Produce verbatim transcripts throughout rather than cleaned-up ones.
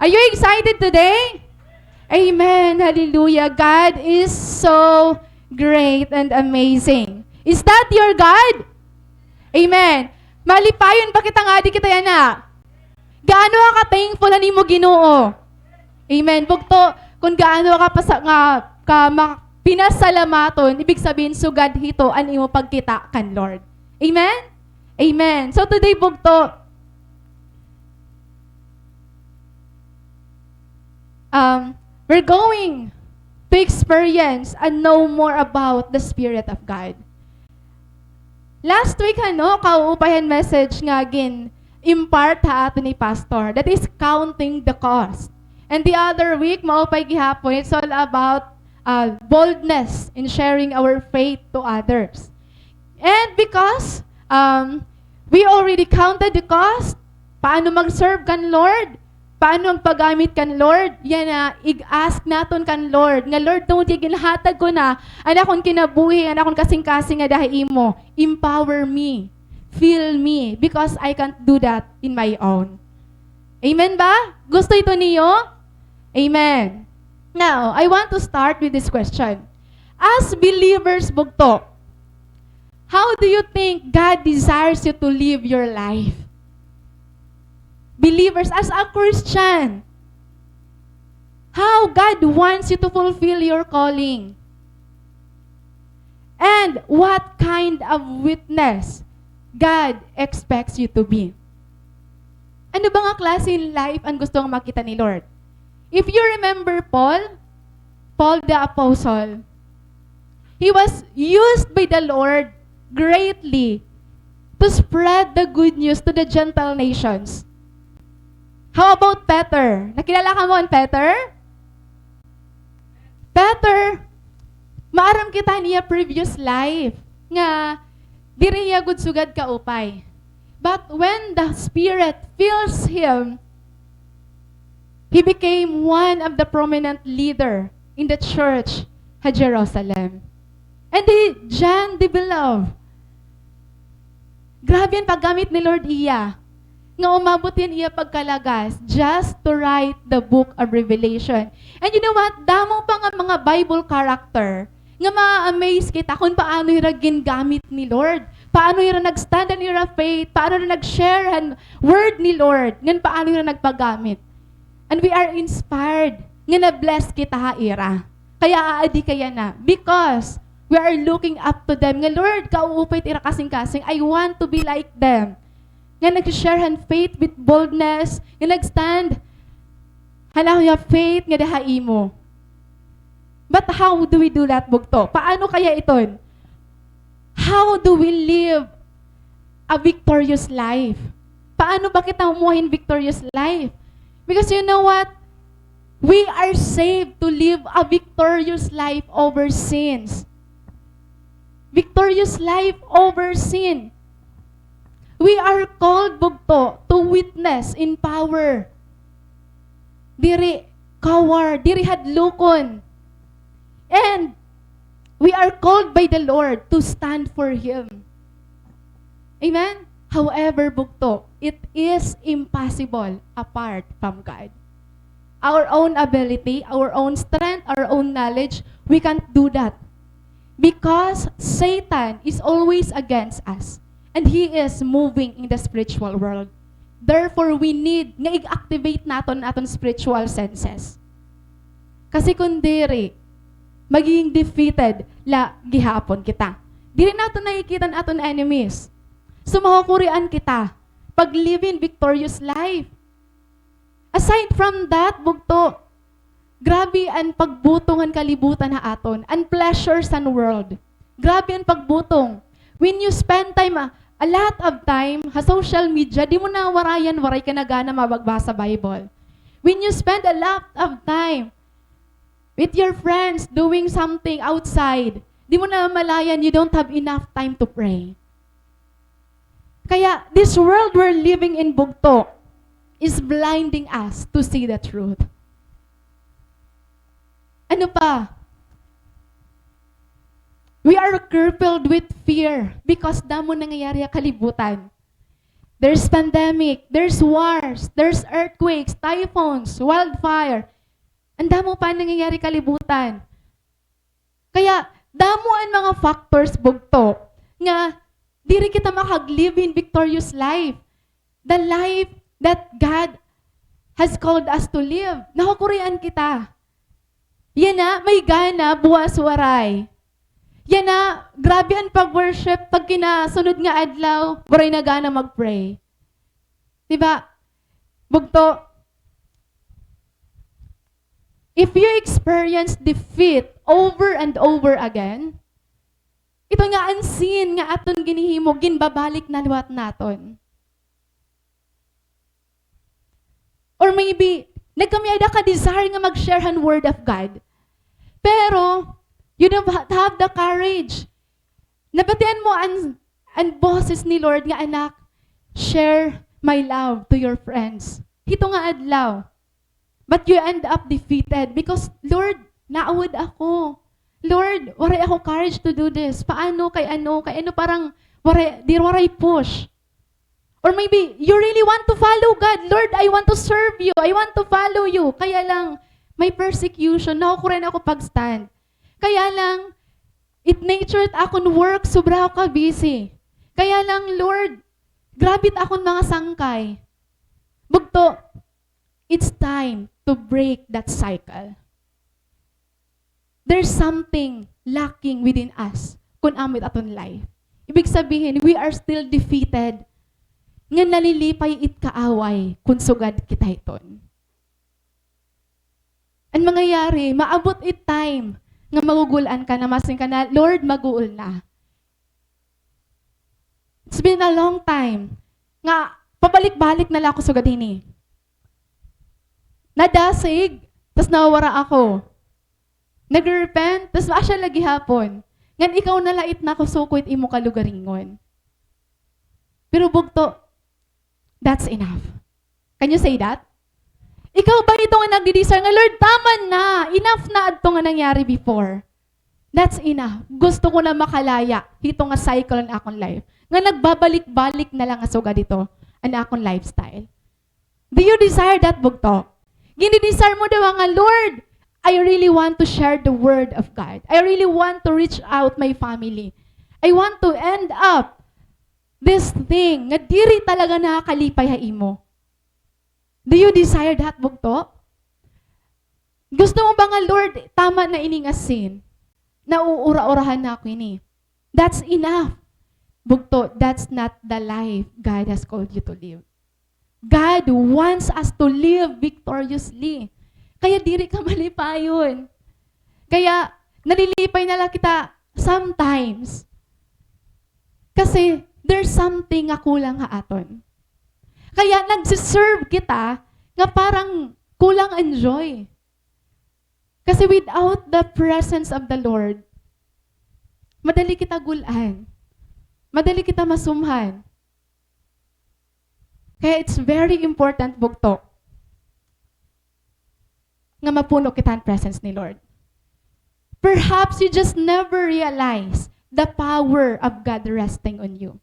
Are you excited today? Amen. Hallelujah. God is so great and amazing. Is that your God? Amen. Malipayon ba kita nga adi kita yana? Gaano ka ka-thankful han imo Ginoo? Amen. Bugto, kun gaano ka pasa-, nga, ka ma-, pinasalamaton, ibig sabihin, sugad hito an imo pagkita kan Lord. Amen? Amen. So today, bugto, um, we're going to experience and know more about the Spirit of God. Last week, ano, kaupay han message nga gin-impart ha aton ni Pastor. That is counting the cost. And the other week, maupay gihapon, it's all about, uh, boldness in sharing our faith to others. And because, um, we already counted the cost, paano mag-serve kan Lord, paano magpagamit kan Lord, yana, ig-ask naton kan Lord, nga, "Lord, tungod kay ginhatag ko na an akon kinabuhi, an akon kasingkasing ngada ha imo, empower me, fill me, because I can't do that in my own." Amen ba? Gusto ito niyo? Amen. Now, I want to start with this question. As believers, bugto, how do you think God desires you to live your life? Believers, as a Christian, how God wants you to fulfill your calling? And what kind of witness God expects you to be? Ano ba nga klase hin life an gusto nga makita ni Lord? If you remember Paul, Paul the Apostle, he was used by the Lord greatly to spread the good news to the Gentile nations. How about Peter? Nakilala kamo kan Peter? Peter, maaram kita niya previous life nga diri hiya gud sugad kaupay. But when the Spirit fills him, he became one of the prominent leader in the church ha Jerusalem. And he, John the Beloved, grabe an paggamit ni Lord iya. Nga umabot hin iya pagkalagas just to write the book of Revelation. And you know what? Damo pa nga mga Bible character nga ma-amaze kita kun paano hira gingamit ni Lord. Paano hira nag-stand an ira faith, paano hira nag-share han word ni Lord, ngan paano hira nagpagamit. And we are inspired nga na-bless kita ha ira. Kaya aadi ka yana. Because we are looking up to them. Nga, "Lord, kauupay it ira kasingkasing. I want to be like them." Nga nag-share han faith with boldness. Nga nag-stand han iya faith ngada ha imo. But how do we do that, bugto? Paano kaya iton? How do we live a victorious life? Paano ba kita mamuhay hin victorious life? Because you know what? We are saved to live a victorious life over sins. Victorious life over sin. We are called, bugto, to witness in power. Diri coward, diri hadlukon. And we are called by the Lord to stand for Him. Amen? However, bugto, it is impossible apart from God. Our own ability, our own strength, our own knowledge, we can't do that. Because Satan is always against us. And he is moving in the spiritual world. Therefore, we need nga i-activate naton an aton spiritual senses. Kasi kun diri, magiging defeated la gihapon kita. Diri naton nakikita an aton enemies. So, mahukurian kita pag-live in victorious life. Aside from that, bugto, grabe an pagbutong han kalibutan ha aton, an pleasures han world. Grabe an pagbutong. When you spend time, a, a lot of time ha social media, di mo na warayan, waray ka na gana mabagbasa Bible. When you spend a lot of time with your friends doing something outside, di mo na malayan, you don't have enough time to pray. Kaya, this world we're living in, bugto, is blinding us to see the truth. Ano pa? We are crippled with fear because damo nangyayari ha kalibutan. There's pandemic, there's wars, there's earthquakes, typhoons, wildfire. An damo pa an nangyayari kalibutan. Kaya, damo an mga factors, bugto, nga diri kita makag-live hin victorious life. The life that God has called us to live. Nahukurian kita. Yana, may gana, buwas waray. Yana, grabe an pag-worship, pag kinasunod nga adlaw, waray na gana mag-pray. Di ba? Bugto, if you experience defeat over and over again, ito nga an sin nga aton ginhihimo, ginbabalik na liwat naton. Or maybe, nagkamay-ada ka desire nga mag-share han word of God. Pero, you don't ha-, have the courage. Nabatian mo an, an boses ni Lord nga, "Anak, share my love to your friends." Hito nga adlaw. But you end up defeated because, "Lord, naawod ako. Lord, waray ako courage to do this. Paano kay ano, kay ano?" Parang waray, di, waray push. Or maybe, you really want to follow God. "Lord, I want to serve you. I want to follow you." Kaya lang, may persecution. Nahukurian ako pag-stand. Kaya lang, it nature it akon work, sobra ako ka-busy. Kaya lang, Lord, grabe it akon mga sangkay. Bugto, it's time to break that cycle. There's something lacking within us kun amo it aton life. Ibig sabihin, we are still defeated. Nga nalilipay it kaaway kun sugad kita hiton. An mangyayari, maabot it time nga magugul-an ka na, masiring ka na, "Lord, maguol na. It's been a long time nga pabalik-balik na la ako sugad hini. Nadasig, tas nawawara ako. Nagre-repent, tas asya la gihapon. Ngan ikaw na la it nakusuko it imo kalugaringon." Pero bugto, that's enough. Can you say that? Ikaw ba ito nga nagdidesire nga, "Lord, tama na, enough na adto nga nangyari before. That's enough. Gusto ko na makalaya hito nga cycle an akon life. Nga nagbabalik-balik na la nga sugad ito an akon lifestyle." Do you desire that, bugto? Gindidesire mo daw nga, "Lord, I really want to share the word of God. I really want to reach out my family. I want to end up this thing nga diri talaga nakakalipay ha imo." Do you desire that, bugto? Gusto mo ba nga, "Lord, tama na ini nga sin. Nauura-urahan na ako ini. That's enough." Bugto, that's not the life God has called you to live. God wants us to live victoriously. Kaya diri ka malipayon. Kaya nalilipay na la kita sometimes. Kasi there's something nga kulang ha aton. Kaya nagsiserve kita nga parang kulang an joy. Kasi without the presence of the Lord, madali kita gul-an. Madali kita masumhan. Kaya it's very important, bugto, nga mapuno kita han presence ni Lord. Perhaps you just never realize the power of God resting on you.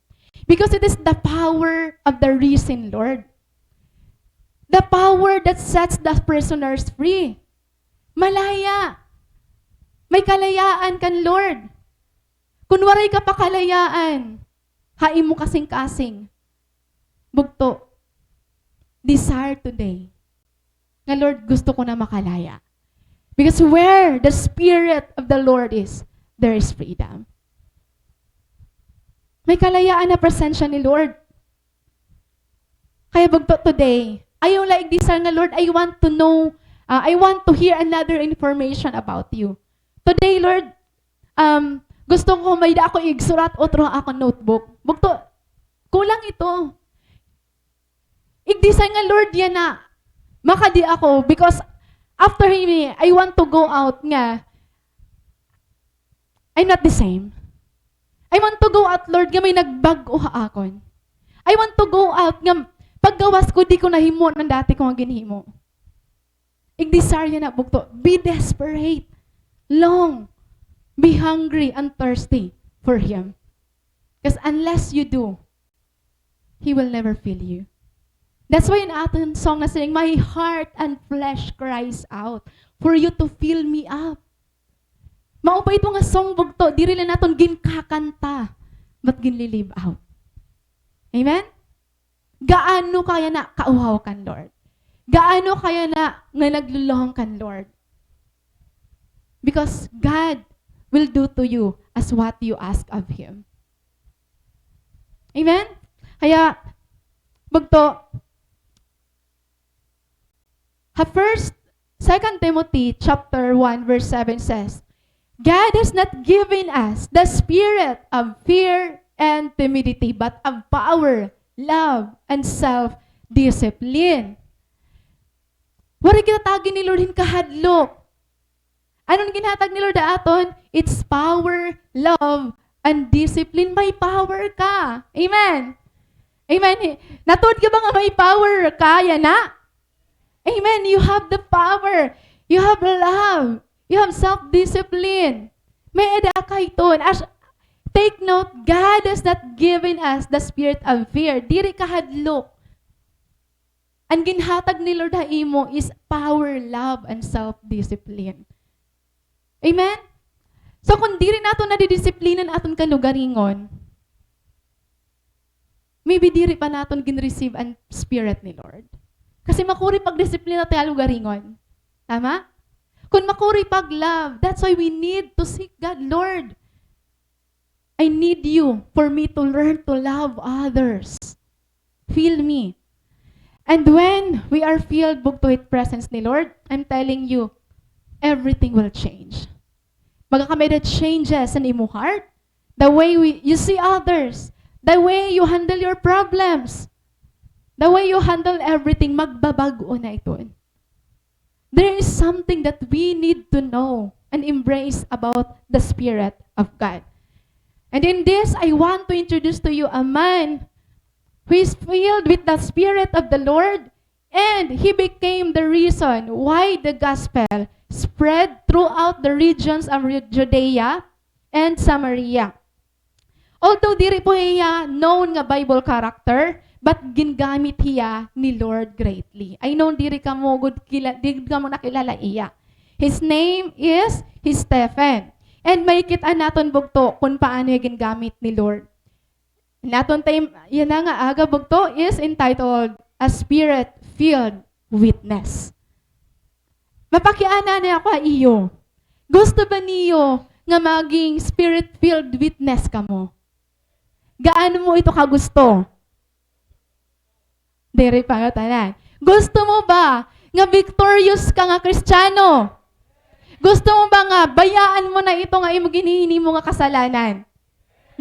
Because it is the power of the risen Lord. The power that sets the prisoners free. Malaya. May kalayaan kan Lord. Kun waray ka pa kalayaan ha imo kasingkasing, bugto, desire today nga, "Lord, gusto ko na makalaya." Because where the Spirit of the Lord is, there is freedom. May kalayaan ha presensya ni Lord. Kaya bugto today, ayaw la igdesire nga, "Lord, I want to know, ah, I want to hear another information about you." Today, Lord, um, gusto ko may-ada ako igsurat utro ha akon notebook. Bugto, kulang ito. Igdesire nga, "Lord, yana, makadi ako, because after hini, I want to go out nga I'm not the same. I want to go out, Lord, nga may nagbag-o ha akon. I want to go out nga paggawas ko, di ko nahimo an dati ko nga ginhimo." Igdesire yana, bugto. Be desperate. Long. Be hungry and thirsty for Him. 'Cause unless you do, He will never fill you. That's why an aton song nasiring, "My heart and flesh cries out for you to fill me up." Mao pa ito nga song bugto, diri la naton ginkakanta, but ginli-live out. Amen? Gaano ka yana kauhaw kan Lord? Gaano ka yana nga naglulong kan Lord? Because God will do to you as what you ask of Him. Amen? Kaya, bugto, ha first, Second Timothy chapter one verse seven says, "God has not given us the spirit of fear and timidity, but of power, love, and self-discipline." Waray kita tagi ni Lord hin kahadlok. Ano an ginhatag ni Lord ha aton? It's power, love, and discipline. May power ka. Amen. Amen. Natuod ka ba nga may power ka yana? Amen. You have the power. You have love. You have self-discipline. May-ada ka iton. As, take note, God has not given us the spirit of fear. Diri kahadlok. An ginhatag ni Lord ha imo is power, love, and self-discipline. Amen? So, kon diri naton nadidisiplina an aton kalugaringon, maybe diri pa naton gin-receive an Spirit ni Lord. Kasi makuri pagdisiplina ta ha lugaringon. Tama? Kon makuri pag-love, that's why we need to seek God, "Lord, I need you for me to learn to love others. Fill me." And when we are filled, bugto, with presence ni Lord, I'm telling you, everything will change. Magkakamay-ada changes in imo heart, the way we, you see others, the way you handle your problems, the way you handle everything, magbabag-o na iton. There is something that we need to know and embrace about the Spirit of God. And in this, I want to introduce to you a man who is filled with the Spirit of the Lord, and he became the reason why the gospel spread throughout the regions of Judea and Samaria. Although diri pa hiya known nga Bible character, but gingamit hiya ni Lord greatly. I know diri kamo gud kila-, diri kamo nakilala hiya. His name is Stephen. And makikit-an naton bugto kon paano hiya gingamit ni Lord. An aton time yana nga aga bugto is entitled A Spirit-Filled Witness. Mapakiana niya ako ha iyo. Gusto ba niyo nga maging spirit-filled witness kamo? Gaano mo ito kagusto? Diri pa ngatanan. Gusto mo ba nga victorious ka nga Kristiyano? Gusto mo ba nga bayaan mo na ito nga imo ginhihinimo nga kasalanan?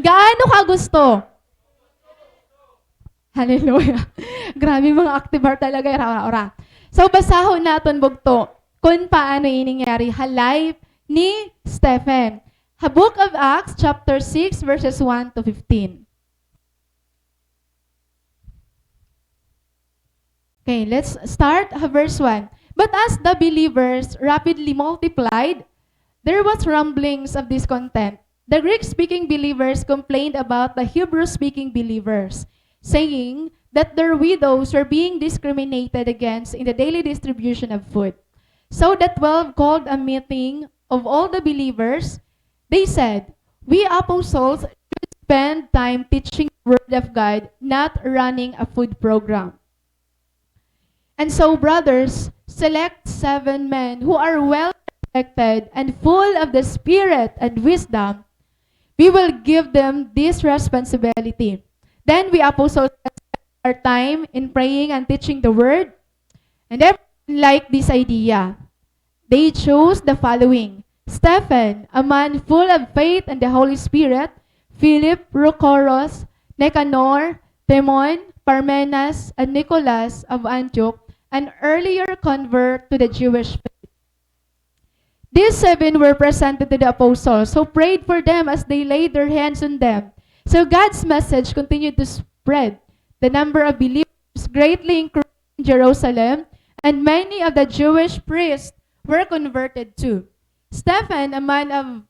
Gaano ka gusto? Hallelujah. Grabe, mga active heart talaga, ora, ora, ora. So, basahon naton bugto kon paano ini nangyari ha life ni Stephen. Ha Book of Acts, chapter six, verses one to fifteen. Okay, let's start ha verse one. But as the believers rapidly multiplied, there was rumblings of discontent. The Greek-speaking believers complained about the Hebrew-speaking believers, saying that their widows were being discriminated against in the daily distribution of food. So the twelve called a meeting of all the believers. They said, "We apostles should spend time teaching the word of God, not running a food program. And so, brothers, select seven men who are well respected and full of the Spirit and wisdom. We will give them this responsibility." Then we apostles spent our time in praying and teaching the word, and everyone liked this idea. They chose the following: Stephen, a man full of faith and the Holy Spirit, Philip, Prochorus, Nicanor, Timon, Parmenas, and Nicholas of Antioch, an earlier convert to the Jewish faith. These seven were presented to the apostles, who prayed for them as they laid their hands on them. So God's message continued to spread. The number of believers greatly increased in Jerusalem, and many of the Jewish priests were converted too. Stephen, a man of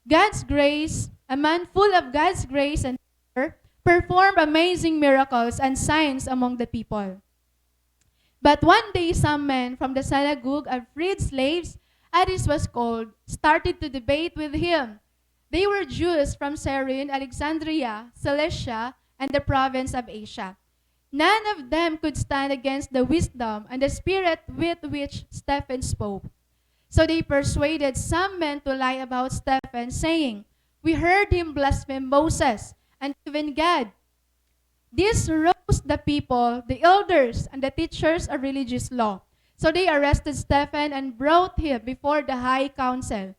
God's grace, a man full of God's grace and favor, performed amazing miracles and signs among the people. But one day some men from the synagogue of freed slaves, as it was called, started to debate with him. They were Jews from Cyrene, Alexandria, Cilicia, and the province of Asia. None of them could stand against the wisdom and the spirit with which Stephen spoke. So they persuaded some men to lie about Stephen, saying, "We heard him blaspheme Moses and even God." This roused the people, the elders, and the teachers of religious law. So they arrested Stephen and brought him before the high council.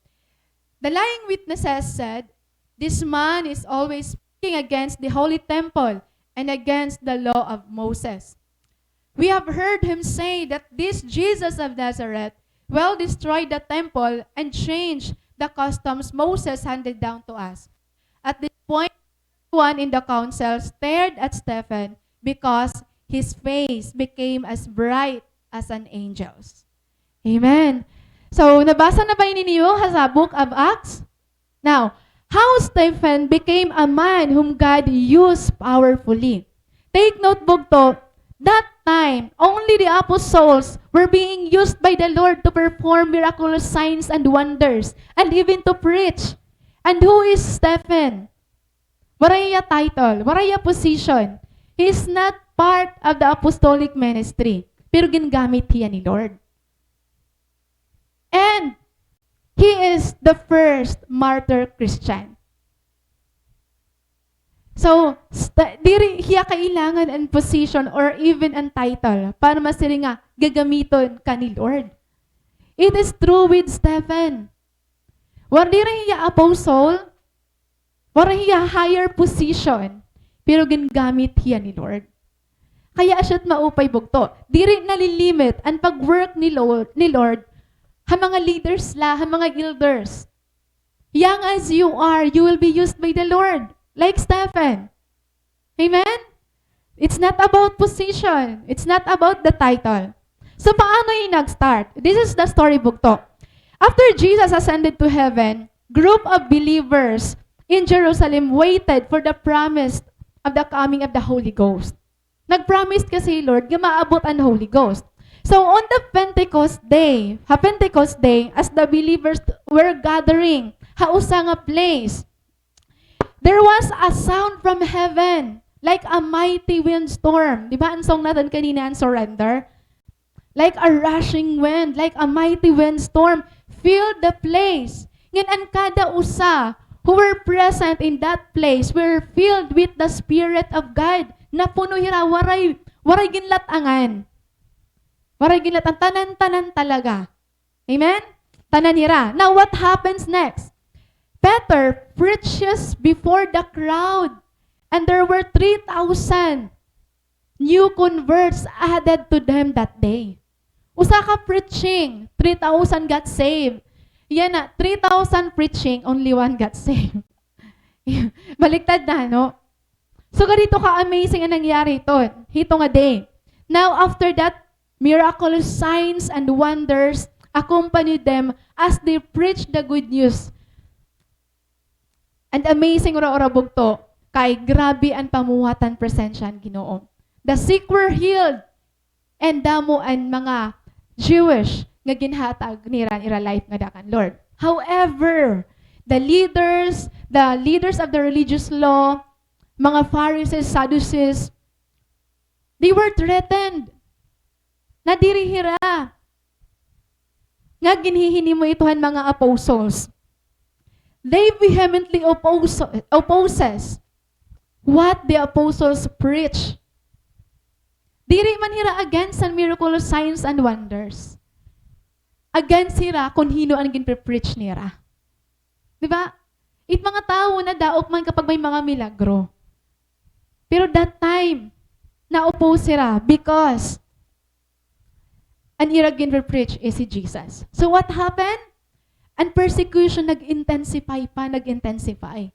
The lying witnesses said, "This man is always speaking against the holy temple and against the law of Moses. We have heard him say that this Jesus of Nazareth will destroy the temple and change the customs Moses handed down to us." At this point, everyone in the council stared at Stephen because his face became as bright as an angel's. Amen. So, nabasa na ba ninyo ha, sa Book of Acts? Now, how Stephen became a man whom God used powerfully. Take note, bugto, that time, only the apostles were being used by the Lord to perform miraculous signs and wonders, and even to preach. And who is Stephen? Waray hiya title, waray hiya position. He is not part of the apostolic ministry. Pero gingamit hiya ni Lord. And he is the first martyr Christian. So, sta-, diri hiya kailangan an position or even an title para masiring nga gagamiton ka ni Lord. It is true with Stephen. Waray hiya apostle, waray hiya higher position, pero gingamit hiya ni Lord. Kaya asya it maupay, bugto. Diri nalilimit an pag-work ni Lord, ni Lord ha mga leaders la, ha mga elders. Young as you are, you will be used by the Lord, like Stephen. Amen? It's not about position. It's not about the title. So, paano ini nag-start? This is the story, bugto. After Jesus ascended to heaven, group of believers in Jerusalem waited for the promise of the coming of the Holy Ghost. Nag-promise kasi Lord nga maabot an Holy Ghost. So, on the Pentecost day, ha Pentecost day, as the believers were gathering ha usa nga place, there was a sound from heaven, like a mighty windstorm. Di ba, an song naton kanina, an Surrender? Like a rushing wind, like a mighty windstorm, filled the place. Ngan an kada usa who were present in that place were filled with the Spirit of God. Napuno hira, waray, waray ginlat-angan. Waray ginlat-angan, tanan-tanan talaga. Amen? Tanan hira. Now, what happens next? Peter preaches before the crowd, and there were three thousand new converts added to them that day. Usa ka preaching, three thousand got saved. Yana, three thousand preaching, only one got saved. Baliktad na, no? So, ganito ka-amazing an nangyari hito, hito nga day. Now, after that, miraculous signs and wonders accompanied them as they preached the good news. And amazing, ura-ura, bugto, kay grabe an pamuhat han presensya han Ginoo. The sick were healed, and damo an mga Jewish nga ginhatag nira an ira life ngada kan Lord. However, the leaders, the leaders of the religious law, mga Pharisees, Sadducees, they were threatened. Nadiri hira nga ginhihinimo ito han mga apostles. They vehemently oppose, opposes what the apostles preach. Diri man hira against han miraculous signs and wonders. Against hira kon hin-o an ginpe-preach nira. Di ba? It mga tawo nadaot man kapag may mga milagro. Pero that time, na-oppose hira because an ira ginpe-preach is si Jesus. So what happened? An persecution nag-intensify pa, nag-intensify.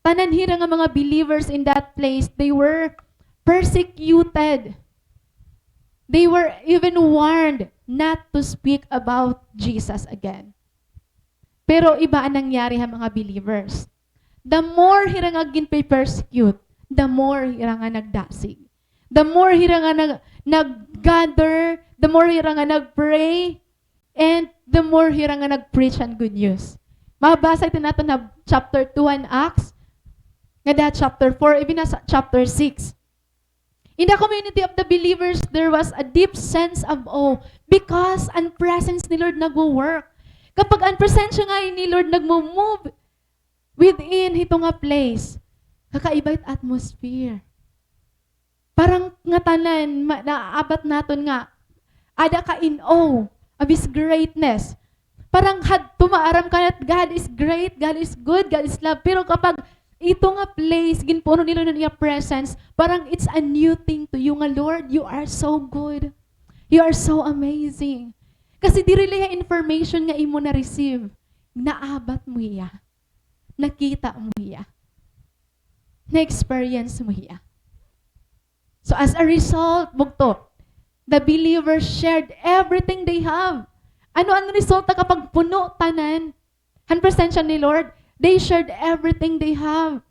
Tanan hira nga mga believers in that place, they were persecuted. They were even warned not to speak about Jesus again. Pero iba an nangyari ha mga believers. The more hira nga ginpe-persecute, the more hira nga nagdasig. The more hira nga nag-, nag-gather, the more hira nga nag-pray, and the more hira nga nag-preach an good news. Mabasa ito naton ha chapter two an Acts, ngada chapter four, even ha sa chapter six. In the community of the believers, there was a deep sense of awe because an presence ni Lord nagwo-work. Kapag an presensya nga ni Lord nagmo-move within hito nga place, kakaiba it atmosphere. Parang ngatanan, ma-, naaabat naton nga, ada ka in awe of His greatness. Parang hadto maaram ka na, God is great, God is good, God is love. Pero kapag ito nga place, ginpuno nila ng iya presence, parang it's a new thing to you nga, "Lord, you are so good. You are so amazing." Kasi diri la hiya information nga imo na-receive. Naabat mo hiya. Nakita mo hiya. Na-experience mo hiya. So as a result, bugto, the believers shared everything they have. Ano an resulta kapag puno tanan han presensya ni Lord? They shared everything they have.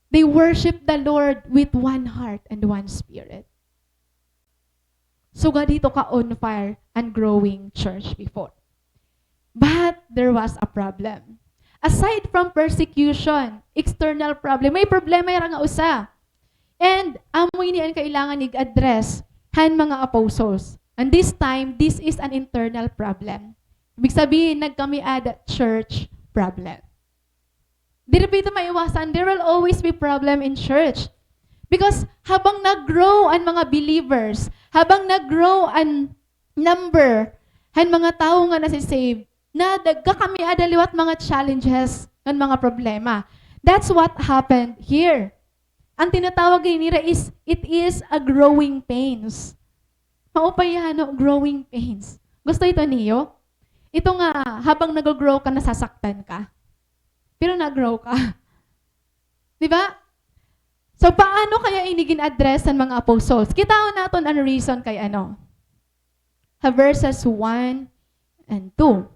They worship the Lord with one heart and one spirit. Sugad hito ka on fire and growing church before. But there was a problem. Aside from persecution, external problem, may problema hira nga usa. And amo ini an kailangan ig-address han mga apostles. And this time, this is an internal problem. Ibig sabihin, nagkamiada church problem. Diri pa ito maiwasan. There will always be problem in church. Because habang nag-grow an mga believers, habang nag-grow an number han mga tawo nga nasi-save, na nagkakamiada liwat mga challenges ngan mga problema. That's what happened here. An tinatawag nira is, it is a growing pains. Maupay hiya, no? Growing pains. Gusto ito niyo? Ito nga, habang nag-grow ka, nasasaktan ka. Pero nag-grow ka. Di ba? So, paano kaya ini gin-address han mga apostles? Kitaon naton an reason kay ano. Ha verses one and two.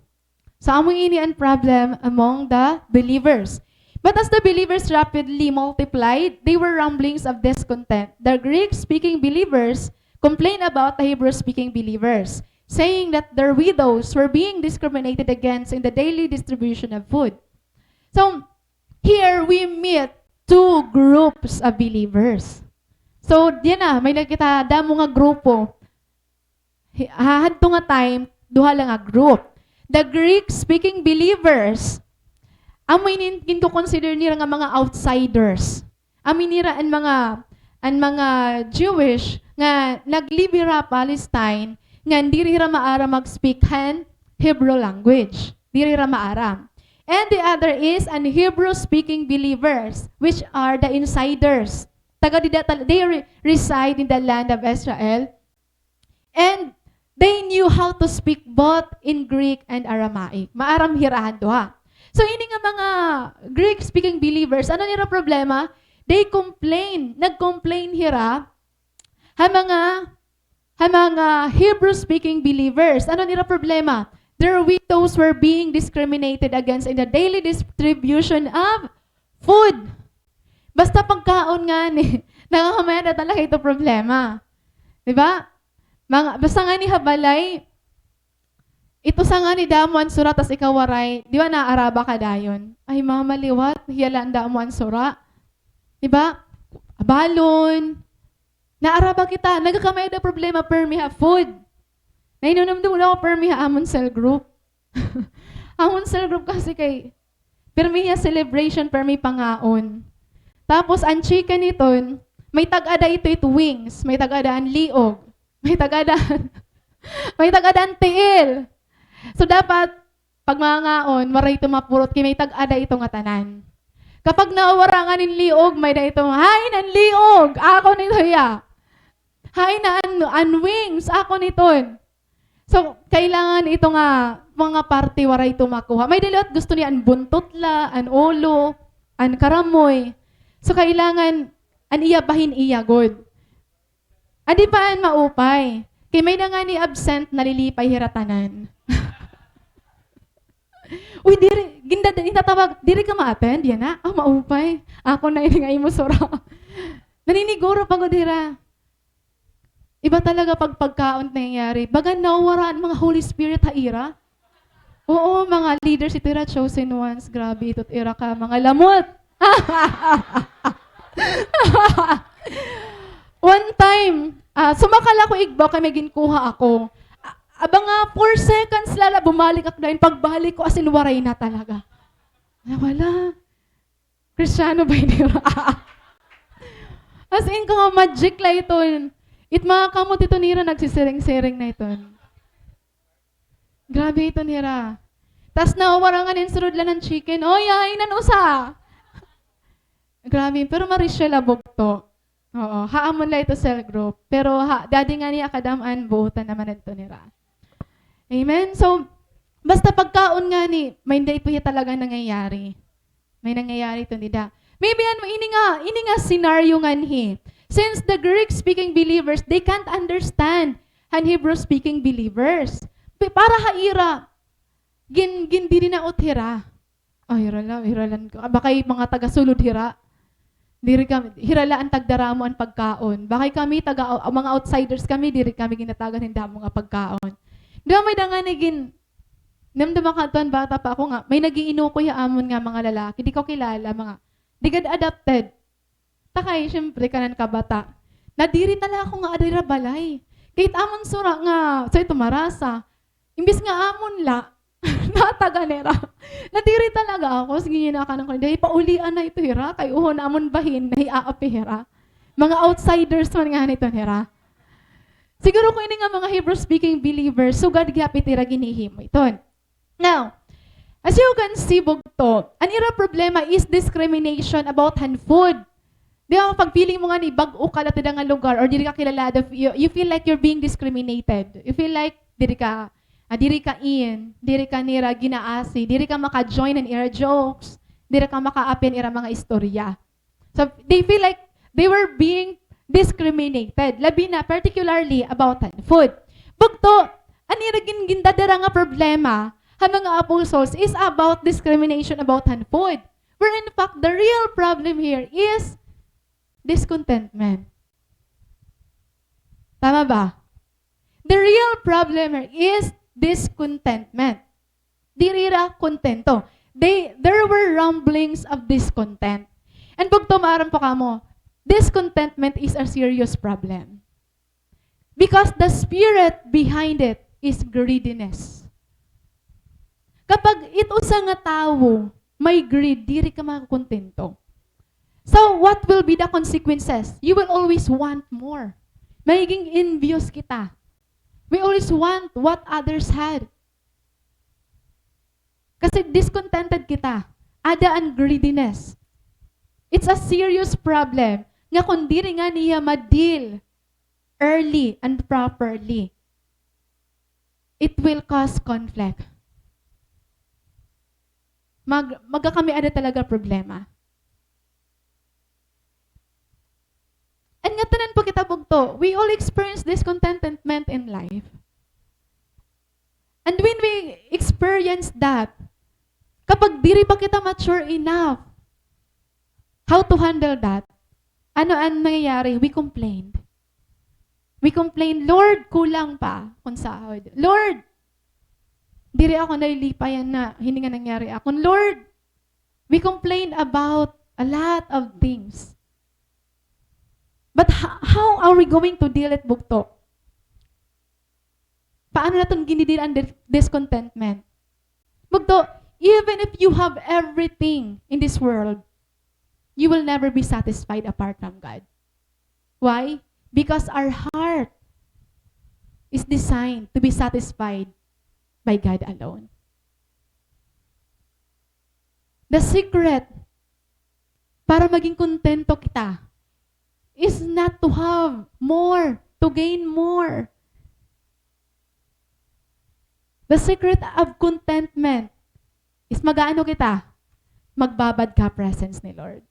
So, amo ini an problem among the believers. But as the believers rapidly multiplied, there were rumblings of discontent. The Greek-speaking believers complained about the Hebrew-speaking believers, saying that their widows were being discriminated against in the daily distribution of food. So, here we meet two groups of believers. So, diyan na, may nakita, damo nga grupo. Hi-, ha, hadto nga time, duha la nga group. The Greek-speaking believers, amo ini ginko-consider nira nga mga outsiders. Amo nira an mga, an mga Jewish nga naglibi hira Palestine, nga diri hira maaram mag-speak han Hebrew language. Diri hira maaram. And the other is an Hebrew-speaking believers, which are the insiders. Taga dida tal-, they re-, reside in the land of Israel. And they knew how to speak both in Greek and Aramaic. Maaram hira han duha. So, ini nga mga Greek-speaking believers, ano nira problema? They complain. Nag-complain hira ha mga, ha mga Hebrew-speaking believers. Ano nira problema? Their widows were being discriminated against in the daily distribution of food. Basta pagkaon ngani, nakakamay-ada talaga ito problema. Di ba? Mga, basta ngani ha balay, ito sa ngani damo an sura tas ikaw waray, di ba naaraba ka dayon? Ay, mama liwat, hiya la an damo an sura. Di ba? Balon. Naaraba kita, nagkakamay-ada problema permi ha food. Nahinumdom ako permi ha amon cell group. Amon cell group kasi kay, permi hiya celebration, permi pangaon. Tapos, an chicken iton, may tag-ada ito, ito wings, may tag-ada an liog, may tag-ada, may tag-ada an tiil. So, dapat, pag mangaon, waray ito mapurot, kay may tag-ada ito ngatanan. Kapag nawara ngani an liog, may-ada ito, "Hain an liog? Akon ito hiya. Hain na an, an wings? Akon iton." So, kailangan ito nga mga parte waray ito makuha. May-ada liwat gusto niya an buntot la, an ulo, an karamoy. So, kailangan an iya bahin iya gud. Adi pa an maupay. Kay may-ada ngani absent, nalilipay hira tanan. Uy, diri, Ginda-, gintatawag, "Diri ka ma-attend, yana? Ah, maupay. Ako na ini nga imo sura." Naniniguro pa gud hira. Iba talaga pag pagkaon nangyayari. Baga nawara an mga Holy Spirit ha ira. Oo, mga leaders ito ira, chosen ones. Grabe ito ira ka, mga lamot. One time, ah, sumakal ako igbaw kay may ginkuha ako. A-, aba nga, four seconds la la, bumalik ako dayon. Pagbalik ko, as in, waray na talaga. Nawala. Kristiyano ba ini? As in, ka magic la iton. It mga kamot ito nira nagsisiring-siring na iton. Grabe iton hira. Tas nawara ngani an surod la han chicken. Oy, ay, nan usa. Grabe, pero marisyo la bugto. Oo, ha amon la ito cell group. Pero ha, dadi ngani ha kadam-an, buotan naman ito nira. Amen? So, basta pagkaon ngani, may hindi po talaga nangyayari. May nangyayari ito nida. Maybe ano, ini nga, ini nga scenario nganhi. Since the Greek-speaking believers, they can't understand han Hebrew-speaking believers. Pi-, para ha ira, gin-, gindidinaot hira. Ay, hira la, hira la, baka mga taga-sulod hira. Diri kami, hira la an tagdara amo an pagkaon. Baka kami, taga, mga outsiders kami, diri kami ginatagan hin damo nga pagkaon. Di ba may da ngani gin-, namdama ka tuan, bata pa ako nga, may nag-iinukoy ha amon nga mga lalaki, di ko kilala, mga, di gad adopted. Takay, siyempre, kanan kabata. Nadiri tala ako nga ada hira balay. Kay it amon sura nga, so ito marasa. Imbis nga amon la, natagan hira. Nadiri talaga ako. Sige, yun na kanan ko. Dahil paulian na ito hira. Kay uhon amon bahin, nahiaapi hira. Mga outsiders man ngani iton hira. Siguro kung ini nga mga Hebrew-speaking believers, sugad gihap it ira ginhihimo iton. Now, as you can see, bugto, an ira problema is discrimination about han food. Di ba, pag feeling mo ngani, bag-o ka la ha ida nga lugar, or diri ka kilala, the, you, you feel like you're being discriminated. You feel like, diri ka, ah, diri ka in, diri ka nira ginaasi, diri ka maka-join han ira jokes, diri ka makaapi han ira mga istorya. So, they feel like they were being discriminated, labi na particularly about han food. Bugto, an ira gin-, gindadara nga problema han mga apostles is about discrimination about han food. Where in fact, the real problem here is discontentment. Tama ba? The real problem here is discontentment. Diri hira kontento. They, there were rumblings of discontent. And bugto, maaram pa kamo, discontentment is a serious problem. Because the spirit behind it is greediness. Kapag it usa nga tawo may greed, diri ka makakontento. So, what will be the consequences? You will always want more. Magiging envious kita. We always want what others had. Kasi discontented kita. Ada an greediness. It's a serious problem nga kung diri ngani hiya ma-deal early and properly, it will cause conflict. Mag-, magkakami-ada talaga problema. And ngatanan po kita bugto, we all experience discontentment in life. And when we experience that, kapag diri pa kita mature enough how to handle that, ano an nangyayari? We complain. We complain, "Lord, kulang pa akon sahod. Lord, diri ako nalilipayan na hini nga nangyari akon. Lord," we complain about a lot of things. But h-, how are we going to deal it, bugto? Paano naton gini-deal an di-, discontentment? Bugto, even if you have everything in this world, you will never be satisfied apart from God. Why? Because our heart is designed to be satisfied by God alone. The secret para maging kontento kita is not to have more, to gain more. The secret of contentment is mag-aano kita? Magbabad ka presence ni Lord.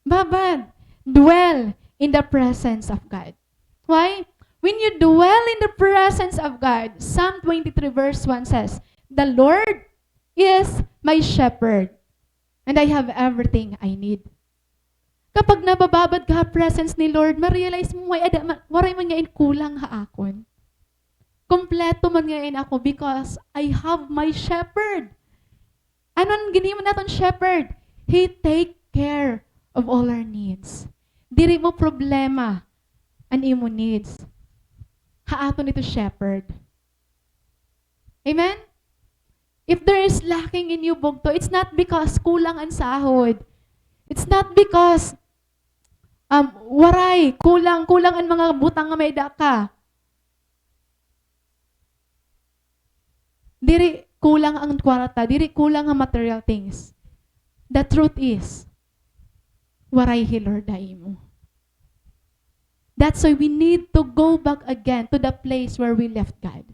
Babad. Dwell in the presence of God. Why? When you dwell in the presence of God, Psalm twenty-three verse one says, "The Lord is my shepherd, and I have everything I need. Kapag nabababad ka ha presence ni Lord, ma-realize mo, "Ay, ada ma-, waray man ngay-an kulang ha akon. Kompleto man ngay-an ako because I have my shepherd." Ano an ginhimo naton shepherd? He take care of all our needs. Diri mo problema an imo needs. Ha aton ito shepherd. Amen? If there is lacking in you, bugto, it's not because kulang an sahod. It's not because, um, waray, kulang, kulang an mga butang nga may-ada ka. Diri kulang an kwarta, diri kulang an material things. The truth is, waray hi Lord ha imo. That's why we need to go back again to the place where we left God.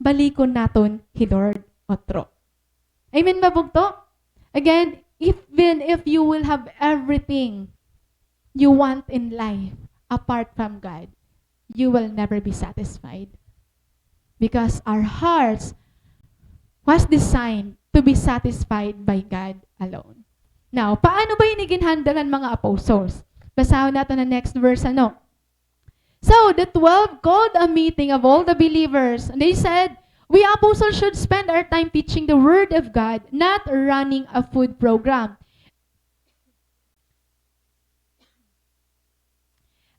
Balikon naton hi Lord otro. Amen ba, bugto? Again, even if you will have everything you want in life apart from God, you will never be satisfied. Because our hearts was designed to be satisfied by God alone. Now, paano ba ini gin-handle han mga apostles? Basahon naton an next verse, ano? So, the twelve called a meeting of all the believers, and they said, "We apostles should spend our time teaching the word of God, not running a food program."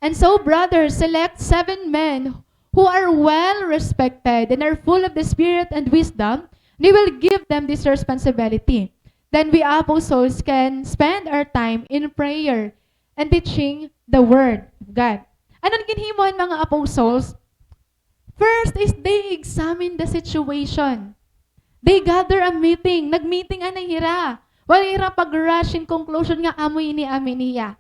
And so, brothers, select seven men who are well respected and are full of the Spirit and wisdom. We will give them this responsibility. Then we apostles can spend our time in prayer and teaching the word of God. Ano an ginhimo han mga apostles? First is they examine the situation. They gather a meeting. Nag-meeting anay hira. Waray hira pag-rush hin conclusion nga amo ini, amo ini hiya.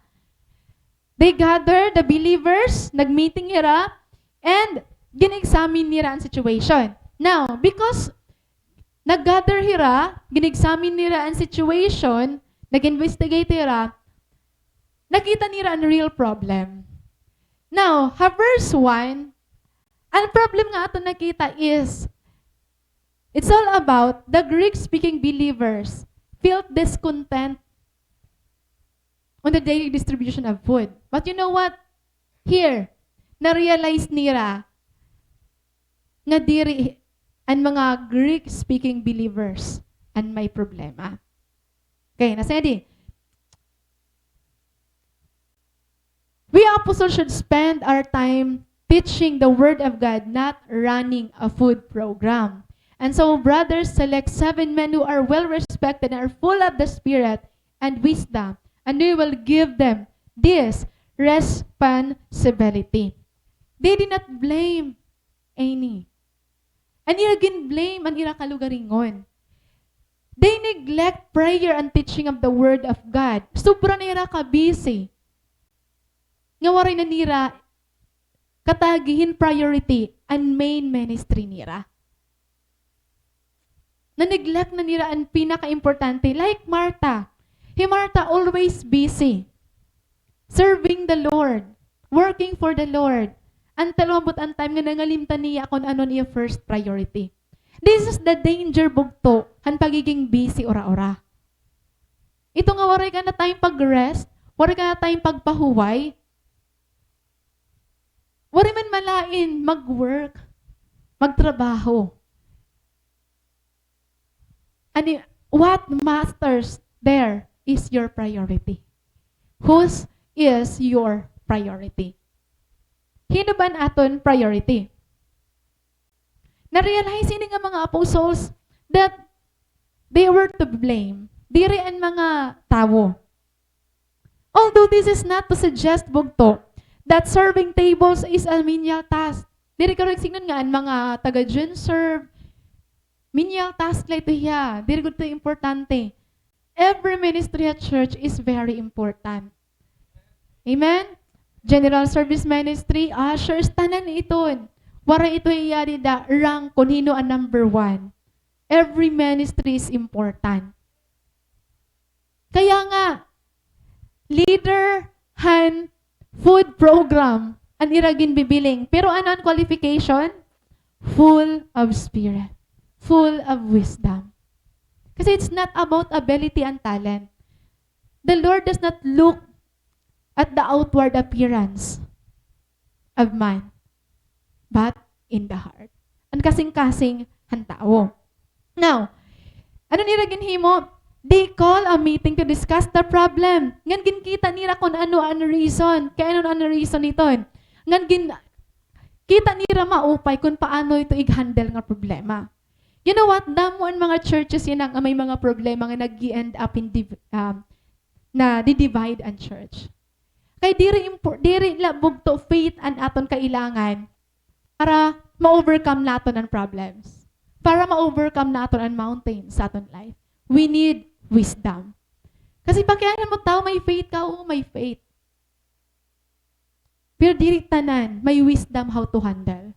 They gather the believers, nag-meeting hira, and gin-examine nira an situation. Now, because nag-gather hira, gin-examine nira an situation, nag-investigate hira, nakita nira an real problem. Now, ha verse one, an problem nga aton nakita is, it's all about the Greek-speaking believers felt discontent on the daily distribution of food. But you know what? Here, na-realize nira nga diri an mga Greek-speaking believers an may problema. Okay, nasa di? We apostles should spend our time teaching the word of God, not running a food program. And so, brothers, select seven men who are well respected and are full of the Spirit and wisdom, and we will give them this responsibility. They did not blame any. An ira gin-blame an ira kalugaringon. They neglect prayer and teaching of the Word of God. Sobra na ira ka-busy nga waray na nira katagi hin priority an main ministry nira. Na-neglect na nira an pinakaimportante. Like Martha. Hi Martha always busy serving the Lord, working for the Lord. Until umabot an time nga nangalimtan niya kon ano an iya first priority. This is the danger, bugto, han pagiging busy ura-ura. Ito nga waray ka na time pag-rest, waray ka na time pagpahuway, waray man malain mag-work, magtrabaho. Ani, what matters there is your priority. Whose is your priority? Hin-o ba an aton priority? Na-realize ini nga mga apostles that they were to blame. Diri an mga tawo. Although this is not to suggest, bugto, that serving tables is a menial task. Diri ko nagsiring nga an mga taga-GenServe, menial task la ito hiya. Diri gud ito importante. Every ministry at church is very important. Amen? General service ministry, ushers, tanan iton. Waray ito hiya dida rank kon hin-o an number one. Every ministry is important. Kaya nga, leader han food program an ira ginbibiling. Pero ano an qualification? Full of Spirit. full of wisdom. Kasi it's not about ability and talent. The Lord does not look at the outward appearance of man, but in the heart. An kasingkasing han tawo. Now, ano nira ginhimo? They call a meeting to discuss the problem. Ngan ginkita nira kun ano an reason. Kay ano an reason hiton? Ngan gin-, kita nira maupay kun paano ito i-handle nga problema. You know what? Damo an mga churches yana nga may mga problema nga nag-end up in div-, um, na di-divide an church. Kay diri impor-, diri la bugto faith an aton kailangan para ma-overcome naton an problems. Para ma-overcome naton an mountains sa aton life. We need wisdom. Kasi pakiana mo tawo, may faith ka, oo, may faith. Pero diri tanan, may wisdom how to handle.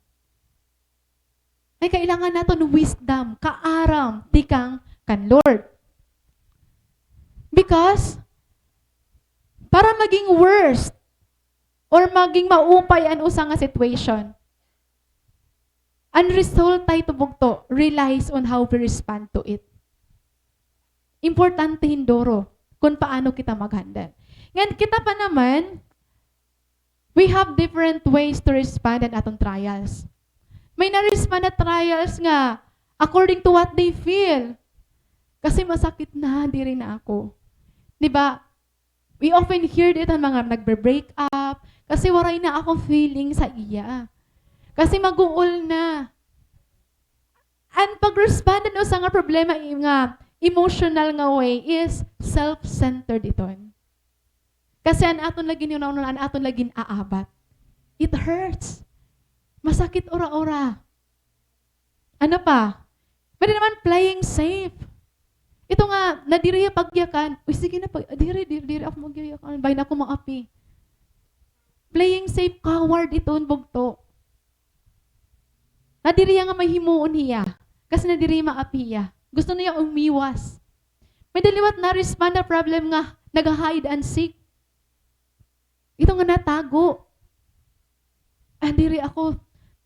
Ay, kailangan naton wisdom, kaaram, tikang kan Lord. Because, para maging worst, or maging maupay an usa nga situation, an resulta hito bugto relies on how we respond to it. Importante hin duro kun paano kita mag-handle. Ngan kita pa naman, we have different ways to respond an aton trials. May na-respond na trials nga according to what they feel. Kasi masakit na, diri na ako. Di ba? We often hear it an mga nagbe-break up, kasi waray na ako feeling sa iya. Kasi maguol na. An pag-respond han usa nga problema, i-, nga emotional nga way is self-centered iton. Kasi an aton la ginhunahuna, an aton la gin-aabat. It hurts. Masakit ura-ura. Ano pa? Pwede naman playing safe. Ito nga, nadiri hiya pagyakan. Uy, sige na, pag, diri, diri, diri ako magyayakan. Bangin ako maapi. Playing safe, coward iton bugto. Nadiri hiya nga may himuon hiya. Kasi nadiri maapi hiya. Gusto niya umiwas. May-ada liwat na-respond na problem nga nag-hide and seek. Ito nga natago. Ah, diri ako.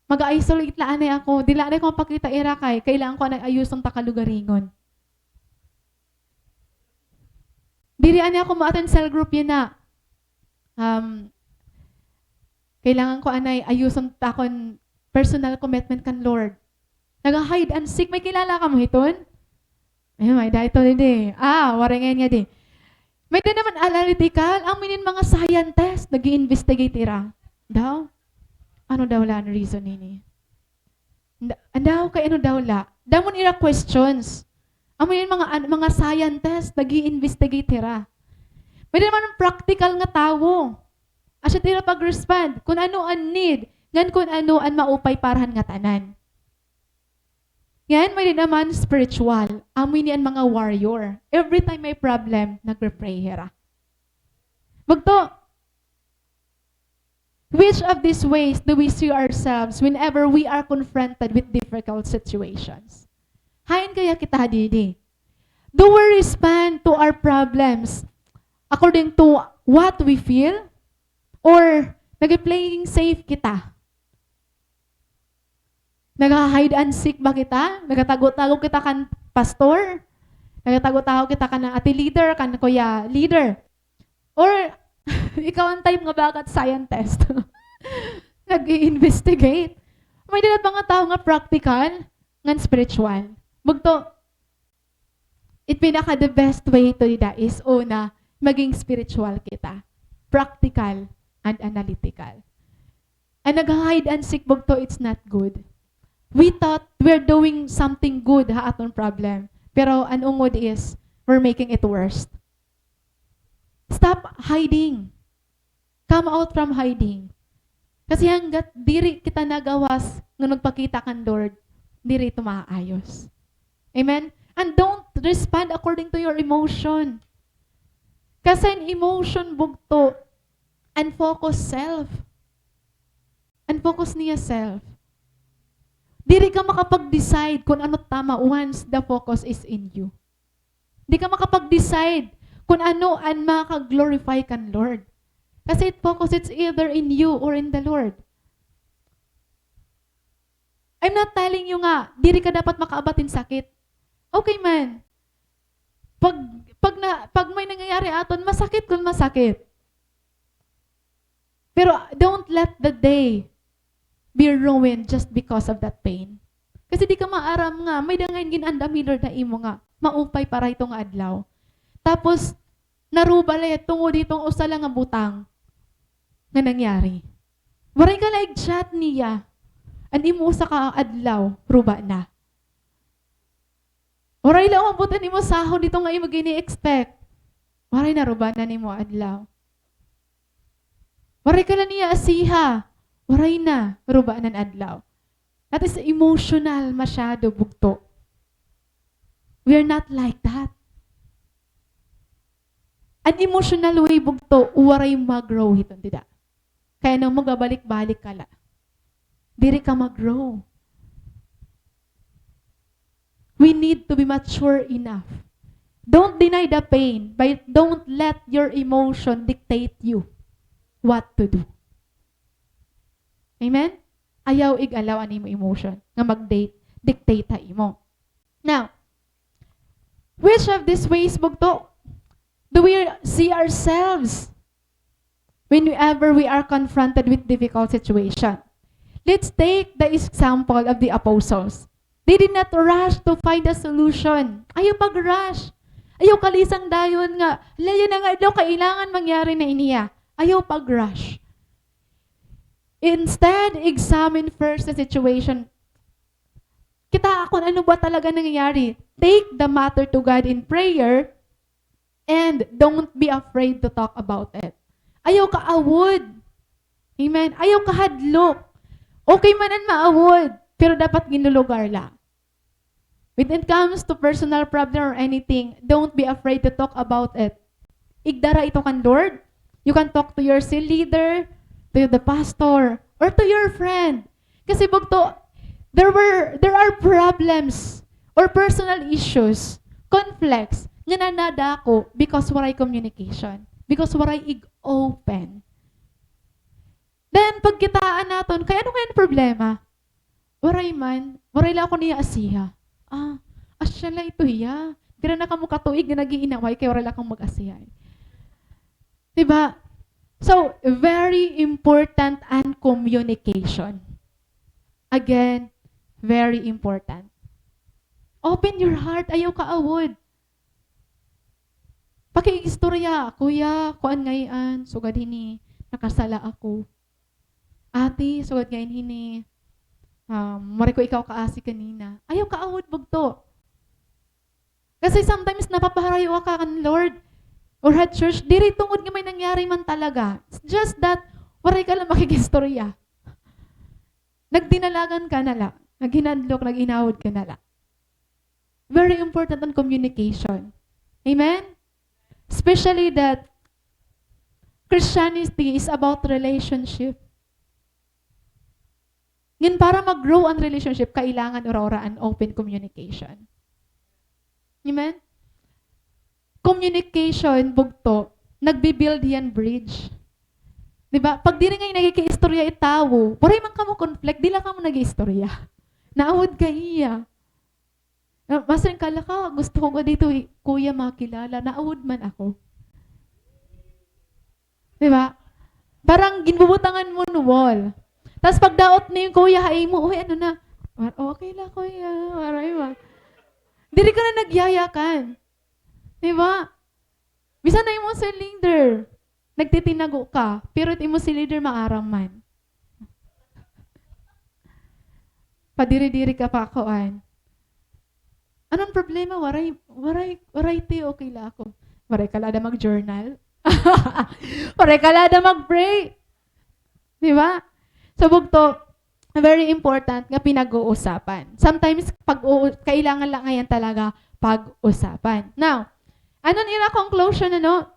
Mag-isolate la anay ako. Diri la anay ako mapakita ira kay kailangan ko anay ayuson ta kalugaringon. Diri anay ako ma-attend cell group yana. Um, kailangan ko anay ayuson ta akon personal commitment kan Lord. Naga-hide and seek. May kilala kamo hiton? Ay, may-ada ito didi. Ah, waray ngay-an ngadi. May-ada naman analytical. Amo ini an mga scientist, nag-i-investigate ira. Daw? Ano daw la an reason hini? Nda-, daw, kay ano daw la? Damo nira questions. Amo ini an mga, an-, mga scientist, nag-i-investigate hira. May-ada naman an practical nga tawo. Asya it ira pag-respond kun ano an need, ngan kun ano an maupay para han ngatanan. Ngan may-ada naman spiritual. Amo ini an mga warrior. Every time may problem, nagpe-pray hira. Bugto, which of these ways do we see ourselves whenever we are confronted with difficult situations? Hain kaya kita didi? Do we respond to our problems according to what we feel? Or nag-playing safe kita? Nagha-hide and seek ba kita? Nagatago-tago kita kan pastor? Nagatago-tago kita kan ate leader, kan kuya leader? Or ikaw an type nga bakat scientist? Nag-i-investigate. May-ada la mga tawo nga practical, ngan spiritual. Bugto, it pinaka the best way to dida is una, maging spiritual kita. Practical and analytical. An nagha-hide and seek bugto, it's not good. We thought we're doing something good ha aton problem. Pero an ungod is, we're making it worse. Stop hiding. Come out from hiding. Kasi hanggat diri kita nagawas nga nagpakita kan Lord, diri ito maaayos. Amen? And don't respond according to your emotion. Kasi an emotion bugto, an focus self. An focus niya self. Diri ka makapag-decide kun ano tama once the focus is in you. Di ka makapag-decide kun ano an makaka-glorify kan Lord. Kasi it focus, it's either in you or in the Lord. I'm not telling you nga diri ka dapat makaabat hin sakit. Okay man. Pag, pag na, pag may nangyayari aton, masakit kon masakit. Pero don't let the day be ruined just because of that pain. Kasi di ka maaram nga, may-ada ngay-an gin-andam hi Lord ha imo nga maupay para hito nga adlaw. Tapos, naruba la hiya tungod hiton usa la nga butang nga nangyari. Waray ka la ig-chat niya. An imo usa ka adlaw, ruba na. Waray la umabot an imo sahod hito nga imo gini-expect. Waray na, ruba na an imo adlaw. Waray ka la niya asiha. Waray na, ruba na an adlaw. That is emotional masyado, bugto. We are not like that. An emotional way, bugto, waray mag-grow hiton dida. Kay ano, magabalik-balik ka la. Diri ka mag-grow. We need to be mature enough. Don't deny the pain, but don't let your emotion dictate you what to do. Amen? Ayaw ig-allow an imo emotion nga mag-date, dictate ha imo. Now, which of these ways, bugto, do we see ourselves whenever we are confronted with difficult situation? Let's take the example of the apostles. They did not rush to find a solution. Ayaw pag-rush. Ayaw kalisang dayon nga, "Hala, yana nga adlaw, kailangan mangyari na ini, ah." Ayaw pag-rush. Instead, examine first the situation. Kitaa kon ano ba talaga nangyayari. Take the matter to God in prayer and don't be afraid to talk about it. Ayaw kaawod. Amen. Ayaw kahadlok. Okay man an maawod, pero dapat ginlulugar la. When it comes to personal problem or anything, don't be afraid to talk about it. Igdara ito kan Lord. You can talk to your cell leader, to the pastor, or to your friend. Kasi bugto, there were, there are problems or personal issues, conflicts, nga nanadako because waray communication, because waray ig-open. Then, pagkitaan naton, kay ano kay an problema? Waray man, waray la ako niya asiha. Ah, asya la ito hiya. Diri na kamo katuig nga nag-iinaway kay waray la kamo mag-asiha. Diba? So, very important an communication. Again, very important. Open your heart, ayaw kaawod. Pakiistorya, "Kuya, kuan ngay-an, sugad hini, nakasala ako. Ate, sugad ngay-an hini, um, waray ko ikaw kaasi kanina." Ayaw kaawod bugto. Kasi sometimes napapaharayo ka kan Lord or ha church, diri tungod nga may nangyari man talaga. It's just that waray ka lang makikistorya. Nagdinalagan ka na la, naghinadlok, nag-inawod ka na la. Very important an communication. Amen? Especially that Christianity is about relationship. Ngan para mag-grow an relationship, kailangan ura-ura an open communication. Amen? Communication, bugto, nagbi-build hiya hin bridge. Di ba? Pag diri ngay-an nagkikiistorya it tawo, waray man kamo conflict, di la kamo nag-iistorya. Naawod ka hiya. Ah, masing kala ka, gusto ko gad ito, kuya, makilala. Naawod man ako. Di ba? Parang ginbubutangan mo hin wall. Tas pagdaot ni kuya ha imo, "Uy, ano na?" "War-, okay la, kuya." Waray ba? Diri ka na nagyayakan. Di ba? Bisan na imo cell leader, nagtitinago ka, pero it imo cell leader maaram man. Padiri-diri ka pa kuan. Ano an problema? Waray, waray, waray, te, okay la ako. Waray ka la ada mag-journal. Waray ka la ada mag-pray. Di ba? So, bugto, very important nga pinag-uusapan. Sometimes, pag-uu-, kailangan la ngay-an talaga pag-usapan. Now, ano an ira conclusion, ano?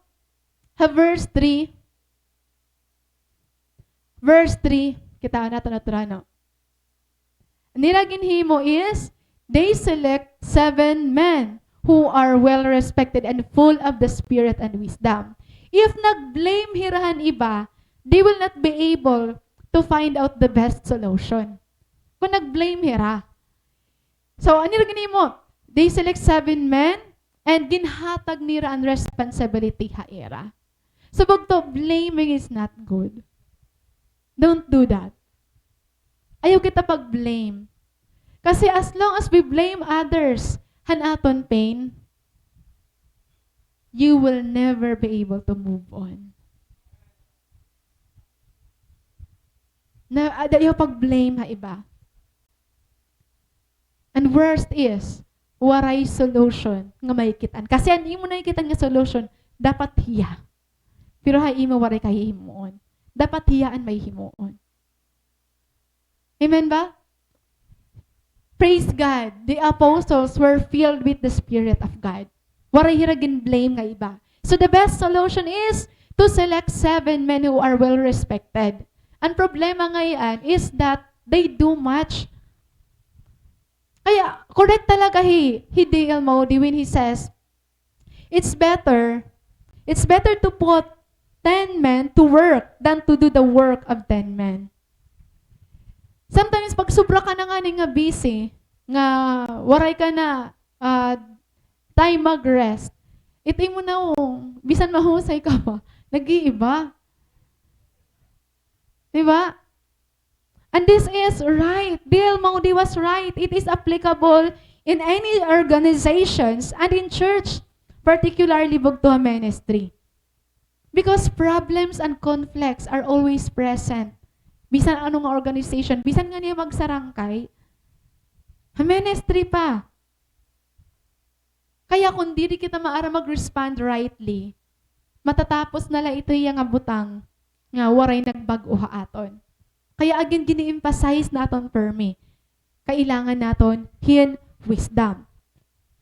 Ha verse three, verse three, kitaa naton atra, no? An ira ginhimo is, they select seven men who are well respected and full of the spirit and wisdom. If nag-blame hira han iba, they will not be able to find out the best solution. Kon nag-blame hira. So, ano hira ginhimo? They select seven men and ginhatag nira an responsibility ha ira. So, bugto, blaming is not good. Don't do that. Ayaw kita pag-blame. Kasi as long as we blame others han aton pain, you will never be able to move on. Na, ah, ayaw pag-blame ha iba. And worst is, waray solution nga makikit-an. Kasi an imo nakikit-an nga solution, dapat hiya. Pero ha imo waray ka hihimuon. Dapat hiya an may himuon. Amen ba? Praise God. The apostles were filled with the Spirit of God. Waray hira gin-blame nga iba. So the best solution is to select seven men who are well respected. An problema ngay-an is that they do much. Kaya, correct talaga hi, hi D L Moody when he says, "It's better, it's better to put ten men to work than to do the work of ten men." Sometimes, pag sobra ka na ngani nga busy, nga waray ka na, ah, time mag-rest, it imo na, oh, bisan mahusay ka pa, nag-iiba. Di ba? And this is right. D L Moody was right. It is applicable in any organizations and in church, particularly bugto ha ministry. Because problems and conflicts are always present. Bisan ano nga organization, bisan ngani magsarangkay, ha ministry pa. Kaya kon diri kita maaram mag-respond rightly, matatapos na la ito hiya nga butang nga waray nagbag-o ha aton. Kaya again, gini-emphasize naton permi. Kailangan naton hin wisdom.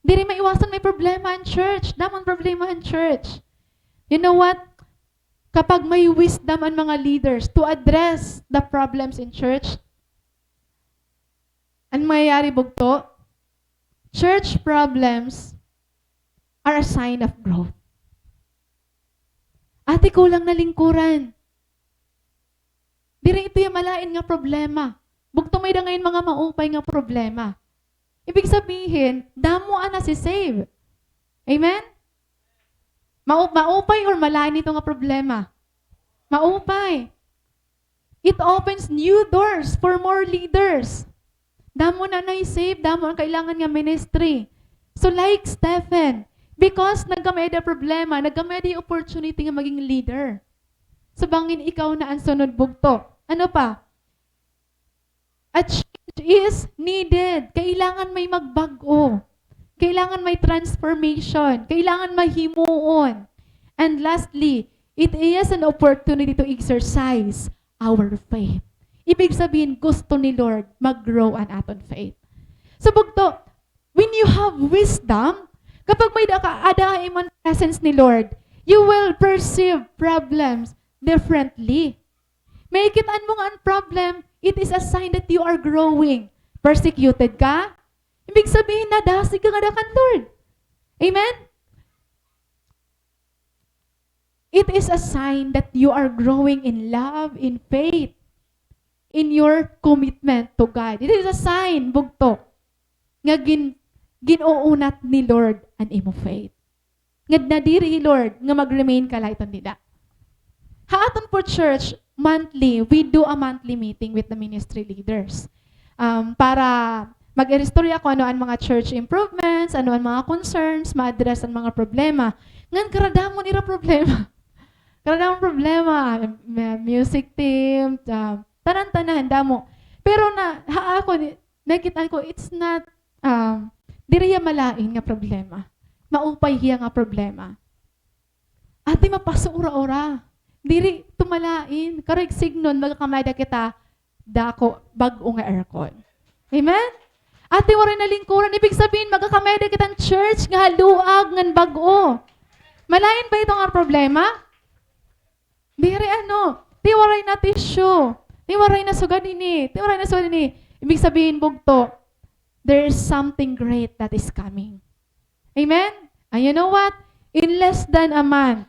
Diri maiwasan may problema an church. Damo an problema an church. You know what? Kapag may wisdom an mga leaders to address the problems in church, an mangyayari bugto, church problems are a sign of growth. Ate, kulang na lingkuran. Diri ito hiya malain nga problema. Bugto may-ada ngay-an mga maupay nga problema. Ibig sabihin, damo an nasi-save. Amen? Mau-, maupay or malain ito nga problema? Maupay. It opens new doors for more leaders. Damo na na-save, damo an kailangan nga ministry. So like Stephen, because nagkamay-ada problema, nagkamay-ada opportunity nga maging leader. So bangin ikaw na an sunod bugto. Ano pa? A change is needed. Kailangan may magbag-o. Kailangan may transformation. Kailangan may himuon. And lastly, it is an opportunity to exercise our faith. Ibig sabihin, gusto ni Lord mag-grow an aton faith. So, bugto, when you have wisdom, kapag may-ada ka, ada ha imo an presence ni Lord, you will perceive problems differently. Makikit-an mo nga an problem, it is a sign that you are growing. Persecuted ka, ibig sabihin, nadasig ka ngada kan Lord. Amen? It is a sign that you are growing in love, in faith, in your commitment to God. It is a sign, bugto, nga gin-, gin-uunat ni Lord an imo faith. Nga nadiri hi Lord nga mag-remain ka la iton dida. Ha aton po church, monthly, we do a monthly meeting with the ministry leaders. Um, para mag-iristorya kung ano an mga church improvements, ano an mga concerns, ma-address an mga problema. Ngan karadamo nira problema. Karadamo problema, may music team, ah, tanan-tanan, damo. Pero na, ha ako, ni-, nakit-an ko, it's not, um, diri hiya malain nga problema. Maupay hiya nga problema. Ate, mapasura-ura. Diri ito malain. Karuyag sidngon, magkakamay-ada kita dako, bag-o nga aircon. Amen? Ate, waray na lingkuran. Ibig sabihin, magkakamay-ada kita hin church nga haluag ngan bag-o. Malain ba ito nga problema? Diri, ano, ti waray na tissue, ti waray na sugad ini, ti waray na sugad ini. Ibig sabihin, bugto, there is something great that is coming. Amen? And you know what? In less than a month,